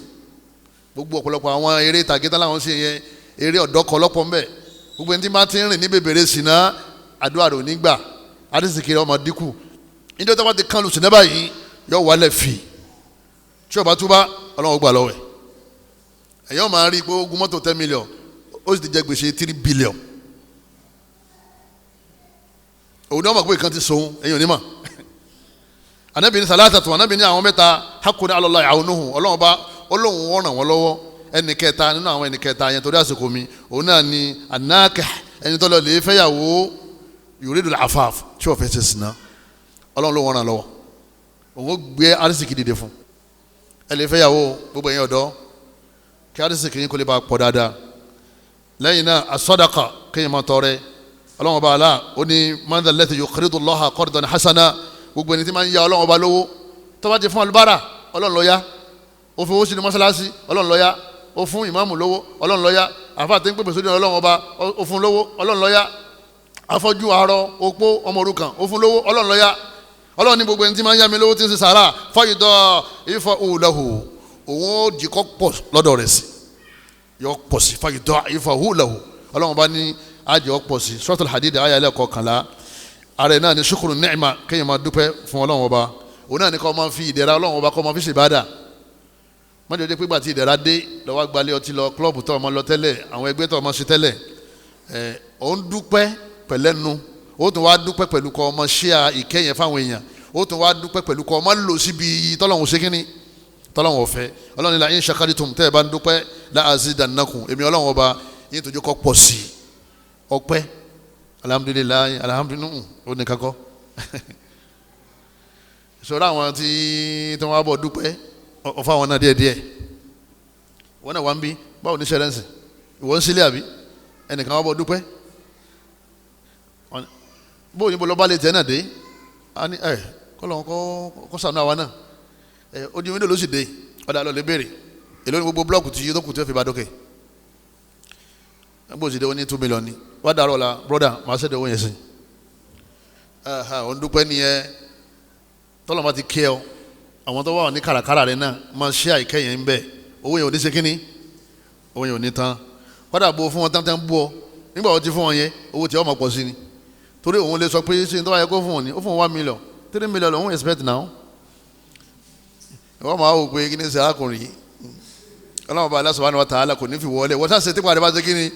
Gbogbo ọ̀pọ̀lọpọ̀ àwọn eré ìtàgé tán láwọn ṣe yẹn, eré ọ̀dọ́kọ lọ́pọ̀ ńbẹ̀. Gbogbo ẹni tí bá ti ń rìn ní bèbèrè sìnà, àdúrà rẹ̀ ò ní gbà, adísìkì rẹ̀ wọ́n máa dínkù. Níjọ́ tọ́ba ti kán lu sìnà báyìí, yọ wálẹ̀ fì. Tí o bá túbá, Ọlọ́run gbà lọ́wọ́ ẹ̀. Ẹ̀yọ́ máa rí i pé ogun mọ́tò 10 million, ó sì ti jẹ gbèsè 3 billion. Òun náà mọ̀ pé nǹkan ti sòun, ẹ̀yin ò ní mọ̀. Ànábì ní sàlátàtù, Ànábì ní àwọn mẹ́ta hakuna ala Allahi aunuhu, Ọlọ́run bá Ọlọ́run wọ́n ràn wọ́n lọ́wọ́. Ẹnì kẹta nínú àwọn ẹnì kẹta yẹn torí àsìkò mi, òun náà ni anáàkẹ́, ẹni tó lọ lè fẹ́yàwó yuridul afaf, tí wọ́n fẹ́ ṣe sìnà, Ọlọ́run ló wọ́n ràn lọ́wọ́. Òun ó gbé arísìkì dìde fún ẹ lè fẹ́yàwó gbogbo ẹ̀yin ọ̀dọ́, kí arísìkì yín kó lè bá pọ̀ dáadáa. Lẹ́yìn náà asọ́dàkà, kéèyàn máa tọrẹ. Ọlọ́run ọba àlá ó ní man dhal ladhi yuqridu Allaha qardan hasana, gbogbo ẹni tí máa ń ya Ọlọ́run ọba lówó, tó bá ti fún alubára, Ọlọ́run ló yá. Ó fowó sínú mọ́sálásí, Ọlọ́run ló yá. Ó fún ìmáàmù lówó, Ọlọ́run ló yá. Àfa àti ń pèpè sódì Ọlọ́run ọba, ó fún lówó, Ọlọ́run ló yá. Afọ́jú, arọ, opó, ọmọ òrukàn, ó fún lówó, Ọlọ́run ló yá. Ọlọ́run ní gbogbo ẹni tí máa ń yá mi lówó tí ń ṣe sàrà, fayudọ́ ifọ̀ òwúlọ́hù, òun ó jìkọ́ pọ̀ lọ́dọ̀ rẹ̀ sí, yọ pọ̀ sí, fayudọ́ ifọ̀ òwúlọ́hù. Ọlọ́run bá ní àjọ pọ̀ sí. Suratul Hadid ayé ẹlẹ́kọ̀ọ́kànlá. Ààrẹ náà ní ṣukuru ni'ma, kéèyàn máa dúpẹ́ fún Ọlọ́run ọba. Òun náà ní kó máa fi ìdẹ̀ra Ọlọ́run ọba kó máa fi ṣèbádà. Mọ́jọ́ jẹ́ pé gbà tí ìdẹ̀ra dé lọ́wọ́ gbalẹ̀ ọtí lọ klọ́ọ̀bù tó ọmọ lọ tẹ́lẹ̀, àwọn ẹgbẹ́ tó ọmọ ṣe tẹ́lẹ̀, ẹ̀ òun dúpẹ́ pẹ̀lẹ́nu, ó tún wá dúpẹ́ pẹ̀lú kó ọmọ ṣíà ìkẹyìn fáwọn èèyàn, ó tún wá dúpẹ́ pẹ̀lú kó ọmọ lò síbi tọ́lọ́hún ṣe kínní, tọ́lọ́hún ọ̀fẹ́. Ọlọ́run ní la in shakaritum, tẹ́ ẹ bá ń dúpẹ́, la azidannakum, èmi Ọlọ́run ọba yín tó jẹ́ kó pọ̀ sí i. Ọpẹ́ Alhamdulilayi, alhamdulilayi, ó ní kakọ́. Sọ̀rọ̀ àwọn tí wọ́n bọ̀ dúpẹ́ ọ̀fọ̀ àwọn náà díẹ̀díẹ̀. Wọ́n náà wá ń bí báwo ní sẹ́rẹ́ǹsì ìwọ ń sílé àbí ẹnìkan wá bọ̀ dúpẹ́. Bó ní bọ́lọ́ bá lè tẹ́ náà dé a ní ẹ kọ́lọ́ kọ́ sànú àwa náà ẹ ojú wíńdò ló sì dé ọ̀dà lọ lè béèrè èló ní gbogbo blọọkù tí yóò kù tí ó fi bá dókè. Bó sì dé ó ní 2 million ni wá dàrọ̀ la broda màá ṣẹ̀dẹ̀ owó yẹn sí. Òun dúpẹ́ nìyẹn tọ́lọ́ bá ti kẹ́ ọ àwọn tó wà ní kàràkàrà rẹ náà máa ṣe àìkẹ́ yẹn ń bẹ̀ owó yẹn ò ní ṣe kínní owó yẹn ò ní tán kọ́dà bó fún wọn tán tán bú ọ nígbà wọ́n ti fún wọn yẹn owó tí wọ́n máa pọ̀ sí ni torí òun lè sọ pé ṣe ní tó bá yẹ kó fún wọn ni ó fún wọn 1 million 3 million òun expect now. Ìwọ́n máa wò pé kí ni ṣe arákùnrin yìí ọlọ́run bá Allah subhanahu wa ta'ala kò ní fi wọlé wọ́n ṣàṣe típa rẹ bá ṣe kínní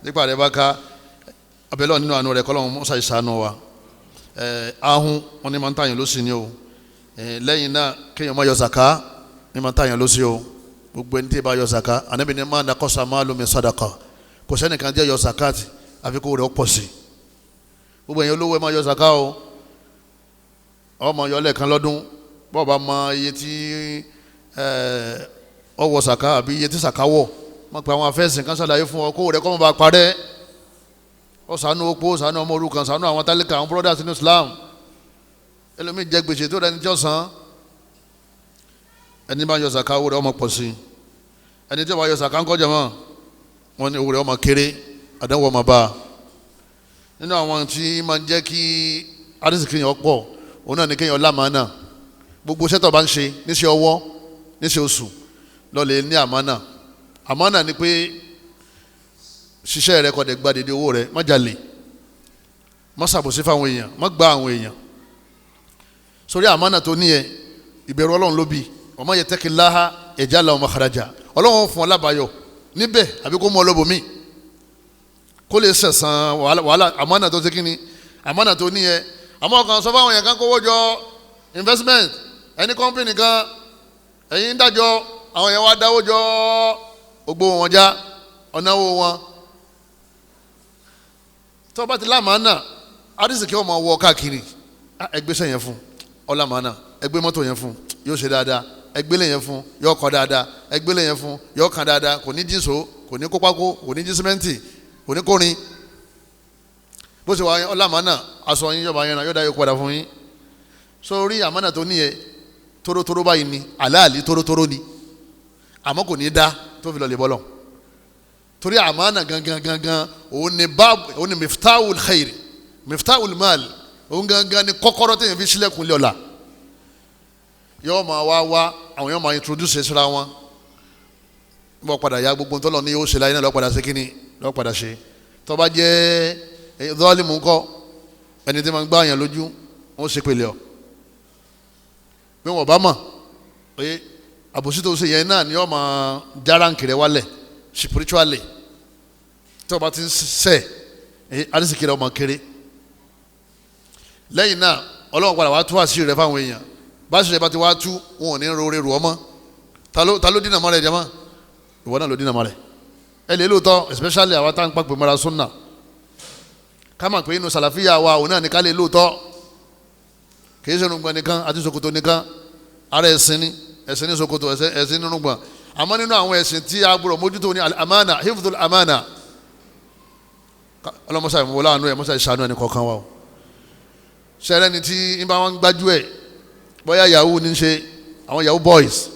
nípa rẹ bá ká abẹ́lẹ́ nínú àánú rẹ kọ́lọ́run mọ́ṣá ìṣàánú wa. Ahun wọn ni máa ń tàyàn lóṣì ni o. Lẹ́yìn náà kéèyàn má yọ zaka ni máa ń tàyàn lóṣì o. Gbogbo ẹni tí ì bá yọ zaka Ànábì ní máa nàkọ́sà máa lómi sàdákà kò sẹ́nìkan jẹ́ yọ zakati àfi kó rẹ̀ ó pọ̀ sí. Gbogbo ẹ̀yin olówó ẹ máa yọ zaka o. Ọmọ yọ lẹ́ẹ̀kan lọ́dún bọ́ọ̀ bá mọ iye tí ọ wọ zaka àbí iye tí zaka wọ̀ má pe àwọn afẹ́sìn kan ṣàlàyé fún ọ kó rẹ̀ kọ́ mọ́ bá parẹ́. Ó ṣàánú opó, ṣàánú ọmọ òrukàn, ṣàánú àwọn tálíkà, àwọn brothers ní Islam. Ẹlòmíì jẹ gbèsè tó rẹni tí ó san. Ẹni bá yọ zaka owó rẹ̀ ọmọ pọ̀ sí. Ẹni tí ó bá yọ zaka ńkọ́ jẹ̀mọ́ wọn ni owó rẹ̀ ọmọ kéré, àdánwò ọmọ bá a. Nínú àwọn tí máa ń jẹ́ kí arísìkí yẹn pọ̀ òun náà ni kéèyàn lámàánà. Gbogbo sẹ́tọ̀ bá ń ṣe níṣẹ́ ọwọ́ níṣẹ́ oṣù lọ́lẹ̀ ní àmánà. Àmánà ni pé ṣiṣẹ́ rẹ kó dẹ̀ gba dédé owó rẹ, má jalè, má ṣàbòsí fáwọn èèyàn, má gba àwọn èèyàn. Sórí àmánà tó ní ẹ ìbẹ̀rù Ọlọ́run ló bí wa man yattaqillaha yaj'al lahu makhraja. Ọlọ́run fún ọ lábàáyọ níbẹ̀ àbí kó mú ọ lọ́bòmí kó lè sẹ̀sán wàhálà àmánà tó ṣe kí ni àmánà tó ní ẹ. Àmọ́ kan sọ fáwọn èèyàn kan kówó jọ investment ẹni kọ́ńpìnì kan ẹ̀yin ń dájọ́ àwọn èèyàn wá dáwó jọ gbogbo wọn já ọ̀nàwó wọn. Tó bá ti lámàánà arísìkí ọmọ wọ káàkiri, ẹgbẹ́sẹ̀ yẹn fún ọlámàánà, ẹgbẹ́ mọ́tò yẹn fún yóò ṣe dáadáa, ẹgbẹ́lẹ̀ yẹn fún yóò kọ́ dáadáa, ẹgbẹ́lẹ̀ yẹn fún yóò kàn dáadáa, kò ní jíǹsó, kò ní kópákó, kò ní jí símẹ́ǹtì, kò ní kórin. Bó ṣe wà ọlámàánà aṣọ yín yọba yẹn náà yóò dá yóò padà fún yín. Sórí àmánà tó níyẹn tórótóró báyìí ni àláàlí tórótóró ni àmọ́ kò ní dá tó fi lọ lè bọ́ lọ. Torí àmánà gangan gangan òun ni báàbù, òun ni miftahul khairi, miftahul mal, òun gangan ni kọ́kọ́rọ́ téèyàn fi sílẹ̀kùn lé ọ̀la. Yóò máa wá wá àwọn yóò máa introduce síra wọn. Bọ́ padà ya gbogbo ntọ́lọ́ ní yóò ṣe láyé náà lọ́ padà ṣe kíni lọ́ padà ṣe. Tó bá jẹ́ zọ́ọ̀lìmù ńkọ́ ẹni tí máa ń gbá yàn lójú wọ́n ṣe pèlè ọ́. Bí wọ́n bá mọ̀ pé àbòsí tó ṣe yẹn náà ni yóò máa járáǹkì rẹ wálẹ̀ spiritually. Tí wọ́n bá ti ń sẹ̀ arísìkí rẹ ọmọ kéré. Lẹ́yìn náà Ọlọ́run padà wá tú àṣírí rẹ fáwọn èèyàn. Bá àṣírí rẹ bá ti wá tú wọn ò ní rore rù ọmọ. Ta ló dínà mọ́ rẹ jẹ́ mọ́? Ìwọ náà ló dínà mọ́ rẹ. Ẹ lè lóòótọ́ especially àwa tá à ń pàpè mọ́ra súnà ká mọ̀ pé inú sàlàfíà wa òun náà ní ká lè lóòótọ́. Kì í ṣe irùngbọ̀n nìkan àti ṣòkòtò nìkan, ara ẹ̀sìn ni, ẹ̀sìn ní ṣòkòtò, ẹ̀sìn nínú gbọ̀n. Àmọ́ nínú àwọn ẹ̀sìn tí a gbọ́dọ̀ mójútó ní amánà, hifdhul amánà. Ọlọ́mọṣà ìmọ̀wọlá àánú ẹ̀ mọ́ṣà ìṣàánú ẹni kọ̀ọ̀kan wa o. Ṣẹlẹ̀ ni tí ń bá wọn gbájú ẹ̀ bóyá yahoo ní ṣe àwọn yahoo boys.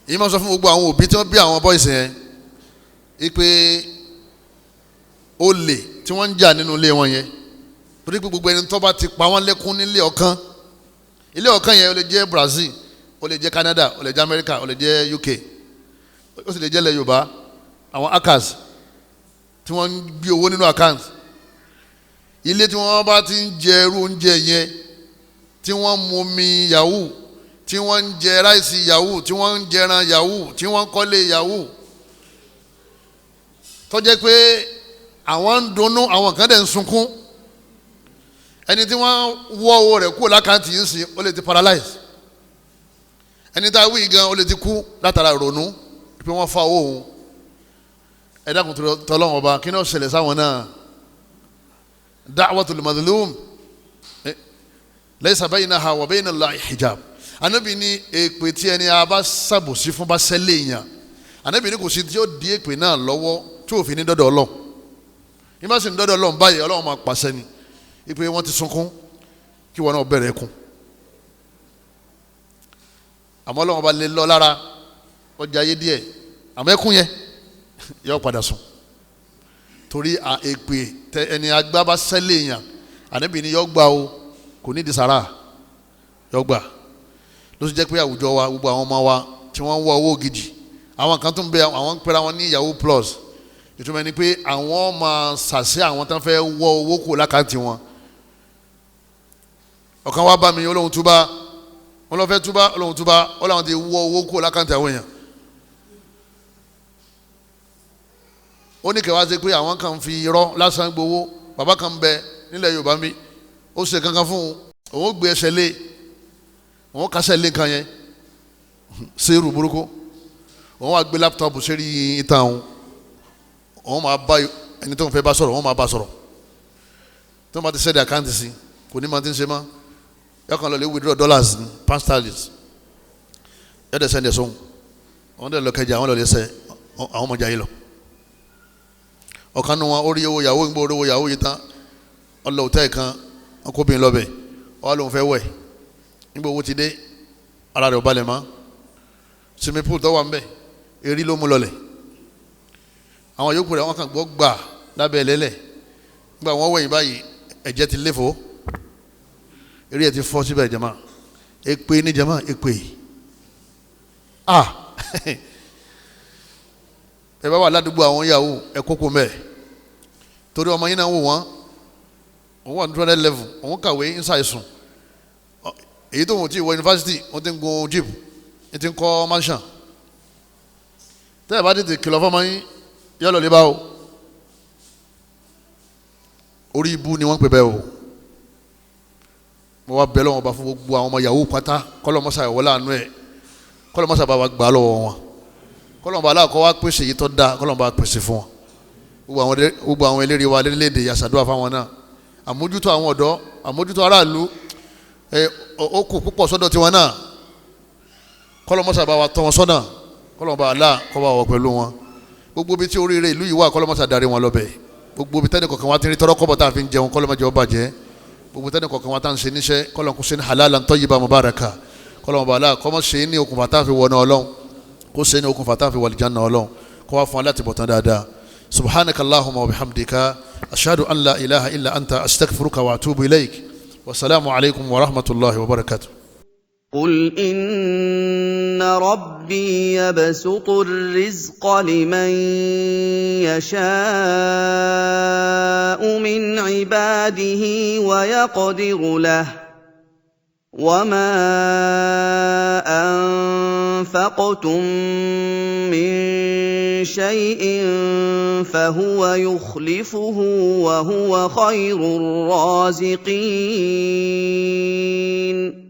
Èyí máa sọ fún gbogbo àwọn òbí tí wọ́n bí àwọn boys yẹn ipe olè tí wọ́n ń jà nínú ilé wọn yẹn, torí pé gbogbo ẹni tó bá ti pa wọ́n lẹ́kún nílé ọ̀kan, ilé ọ̀kan yẹn ó lè jẹ́ Brazil, ó lè jẹ́ Canada, ó lè jẹ́ America, ó lè jẹ́ UK, ó sì lè jẹ́ ilẹ̀ Yorùbá. Àwọn hackers tí wọ́n ń gbé owó nínú account ilé tí wọ́n bá ti ń jẹ irú oúnjẹ yẹn, tí wọ́n ń mu omi yahoo, tí wọ́n ń jẹ ráìsì yahoo, tí wọ́n ń jẹran yahoo, tí wọ́n ń kọ́lé yahoo, tó jẹ́ pé àwọn ń dunnú àwọn kan dẹ̀ ń sunkún. Ẹni tí wọ́n wọ́ owó rẹ̀ kúrò lákàntì yìí ń sìn ó lè ti paralyze. Ẹni tá a wí gan ó lè ti kú látara ìrònú pé wọ́n fa owó òun. Ẹ dákun tọ́lọ́wọ́n ọba kí ni ó ṣẹlẹ̀ sáwọn náà? Da'watul madhlum laysa baynaha wa bayna Allahi hijab. Anabi ní èpè tí ẹni a bá ṣàbòsí fún bá ṣẹlẹ̀ yàn, anabi ní kò sí tí ó di èpè náà lọ́wọ́ tí ò fi ní dọ́dọ̀ Ọlọ́run. Ní bá sì ní dọ́dọ̀ Ọlọ́run báyìí, Ọlọ́run máa pàṣẹ ni ìpè wọn ti sunkún kí wọn náà bẹ̀rẹ̀ kún. Àmọ́ Ọlọ́run bá lè lọ lára ọjà ayé díẹ̀, àmọ́ ẹkún yẹn yóò padà sùn. Torí èpè tẹ ẹni agbá bá ṣẹlẹ̀ yàn, anabi ní yọ gbà o, kò ní di sàrà, yọ gbà. Ló sì jẹ́ pé àwùjọ wa, gbogbo àwọn ọmọ wa tí wọ́n ń wá owó gidi, àwọn kan tó ń bẹ, àwọn ń pera wọn ní yahoo plus. Ìtumọ̀ ni pé àwọn máa ṣàṣẹ àwọn tó ń fẹ́ wọ owó kù lákàntì wọn. Ọ̀kan wá bá mi, olóhùn túbá, wọn lọ fẹ́ túbá, olóhùn túbá, ó láwọn ti wọ owó kù lákàntì àwọn èèyàn. Ó ní kẹwàá ṣe pé àwọn kan fi irọ́ lásán gbowó. Bàbá kan bẹ nílẹ̀ Yorùbá mi, ó ṣe kankan fún un, òun gbé ẹsẹ̀ lé, òun kásẹ̀ lé nǹkan yẹn sẹ́rù burúkú, òun wá gbé lápútọ̀pù sẹ́rí ìtàn òun, òun máa bá ẹni tó ń fẹ́ bá sọ̀rọ̀, òun máa bá sọ̀rọ̀. Tó ń bá ti sẹ́dí àkáǹtì sí, kò ní máa ti ń ṣe mọ́, yọkàn lọ lè withdraw dollars ní pound sterling, yọ̀dẹ̀ sẹ́ndẹ̀ sóhun, òun dẹ̀ lọ kẹjà, àwọn lọ lè sẹ́ àwọn ọmọjà yìí lọ. Ọ̀kan nu wọn, ó rí owó yahoo, ń gbọ́ owó yahoo yìí tán, ọlọ́ òtẹ́ kan, ọkọ̀bìnrin lọ́bẹ̀, ọ̀hún lòun fẹ́ wẹ̀. Nígbà owó ti dé, ara rẹ̀ ò balẹ̀ mọ́. Swimming pool tó wà ń bẹ̀, erí ló mú lọlẹ̀. Àwọn yòókù rẹ̀ wọ́n kàn gbọ́ gbà lábẹ́ ẹlẹ́lẹ̀. Nígbà wọ́n wẹ̀yìn báyìí, ẹ̀jẹ̀ ti léfò, eré ẹ̀ ti fọ́ síbẹ̀. Jama, èpè ní jama, èpè. Ah, ẹ bá wà ládùúgbò àwọn yahoo, ẹ kókó mẹ́, torí ọmọ yín náà wò wọ́n, òun wà ní 200 level, òun kàwé ń ṣàìsùn, èyí tó wọ́n ti wọ yunifásitì, wọ́n ti ń gun jeep, wọ́n ti ń kọ́ mansion. Tẹ́ ẹ bá tètè kìlọ̀ fọmọ yín, yọ lọ lè bá o. Orí ibu ni wọ́n pè bẹ́ẹ̀ o. Mo wá bẹ̀ lọ́wọ́ bá fún gbogbo àwọn ọmọ yahoo pátá, kọ́lọ́mọ́sá ìwọlé àánú ẹ̀, kọ́lọ́mọ́sá bá wa gbà lọ́wọ́ wọn, kọ́lọ́mọba aláàkọ́ wa pèsè yìí tó dáa, kọ́lọ́mọba pèsè fún wọn. Gbogbo àwọn eléré wa lédè yasàdúrà fáwọn náà, àmójútó àwọn ọ̀dọ́, àmójútó aráàlú, ó kù púpọ̀ sọ́dọ̀ tiwọn náà. Kọ́lọ́mọ́sá bá wa tọ́ wọn sọ́nà, kọ́lọ́mọba aláàkọ́ bá wọ pẹ̀lú wọn. Gbogbo ibi tí oríire ìlú yìí wà, kọ́lọ́mọ́sá darí wọn lọ́bẹ̀. Gbogbo ibi tẹ́nì kọ̀ọ̀kan wa ti rí tọ́rọ́ kọ́bọ̀ tá a fi ń jẹun, kọ́lọ́mọ́jẹ́ ó bàjẹ́. Gbogbo tẹ́nì kọ̀ọ̀kan wa tá ń ṣe níṣẹ́, kọ́lọ́mọ́ ṣe ní halalan tayyiban mubaraka. Kọ́lọ́mọba aláàkọ́ mọ́ ṣe ní okùnfà tá a fi wọná Ọlọ́run, kó ṣe ní okùnfà tá a fi wọ àlìjánnà Ọlọ́run, kó wá fún wa láti bọ̀ tán dáadáa. Subhanaka Allahumma wa bihamdika, ashhadu an la ilaha illa anta, astaghfiruka wa atubu ilayk. Wasalaamu alaykum wa rahmatulahi wa barakatuh. قل إن ربي يبسط الرزق لمن يشاء من عباده ويقدر له وما أنفقتم من شيء فهو يخلفه وهو خير الرازقين.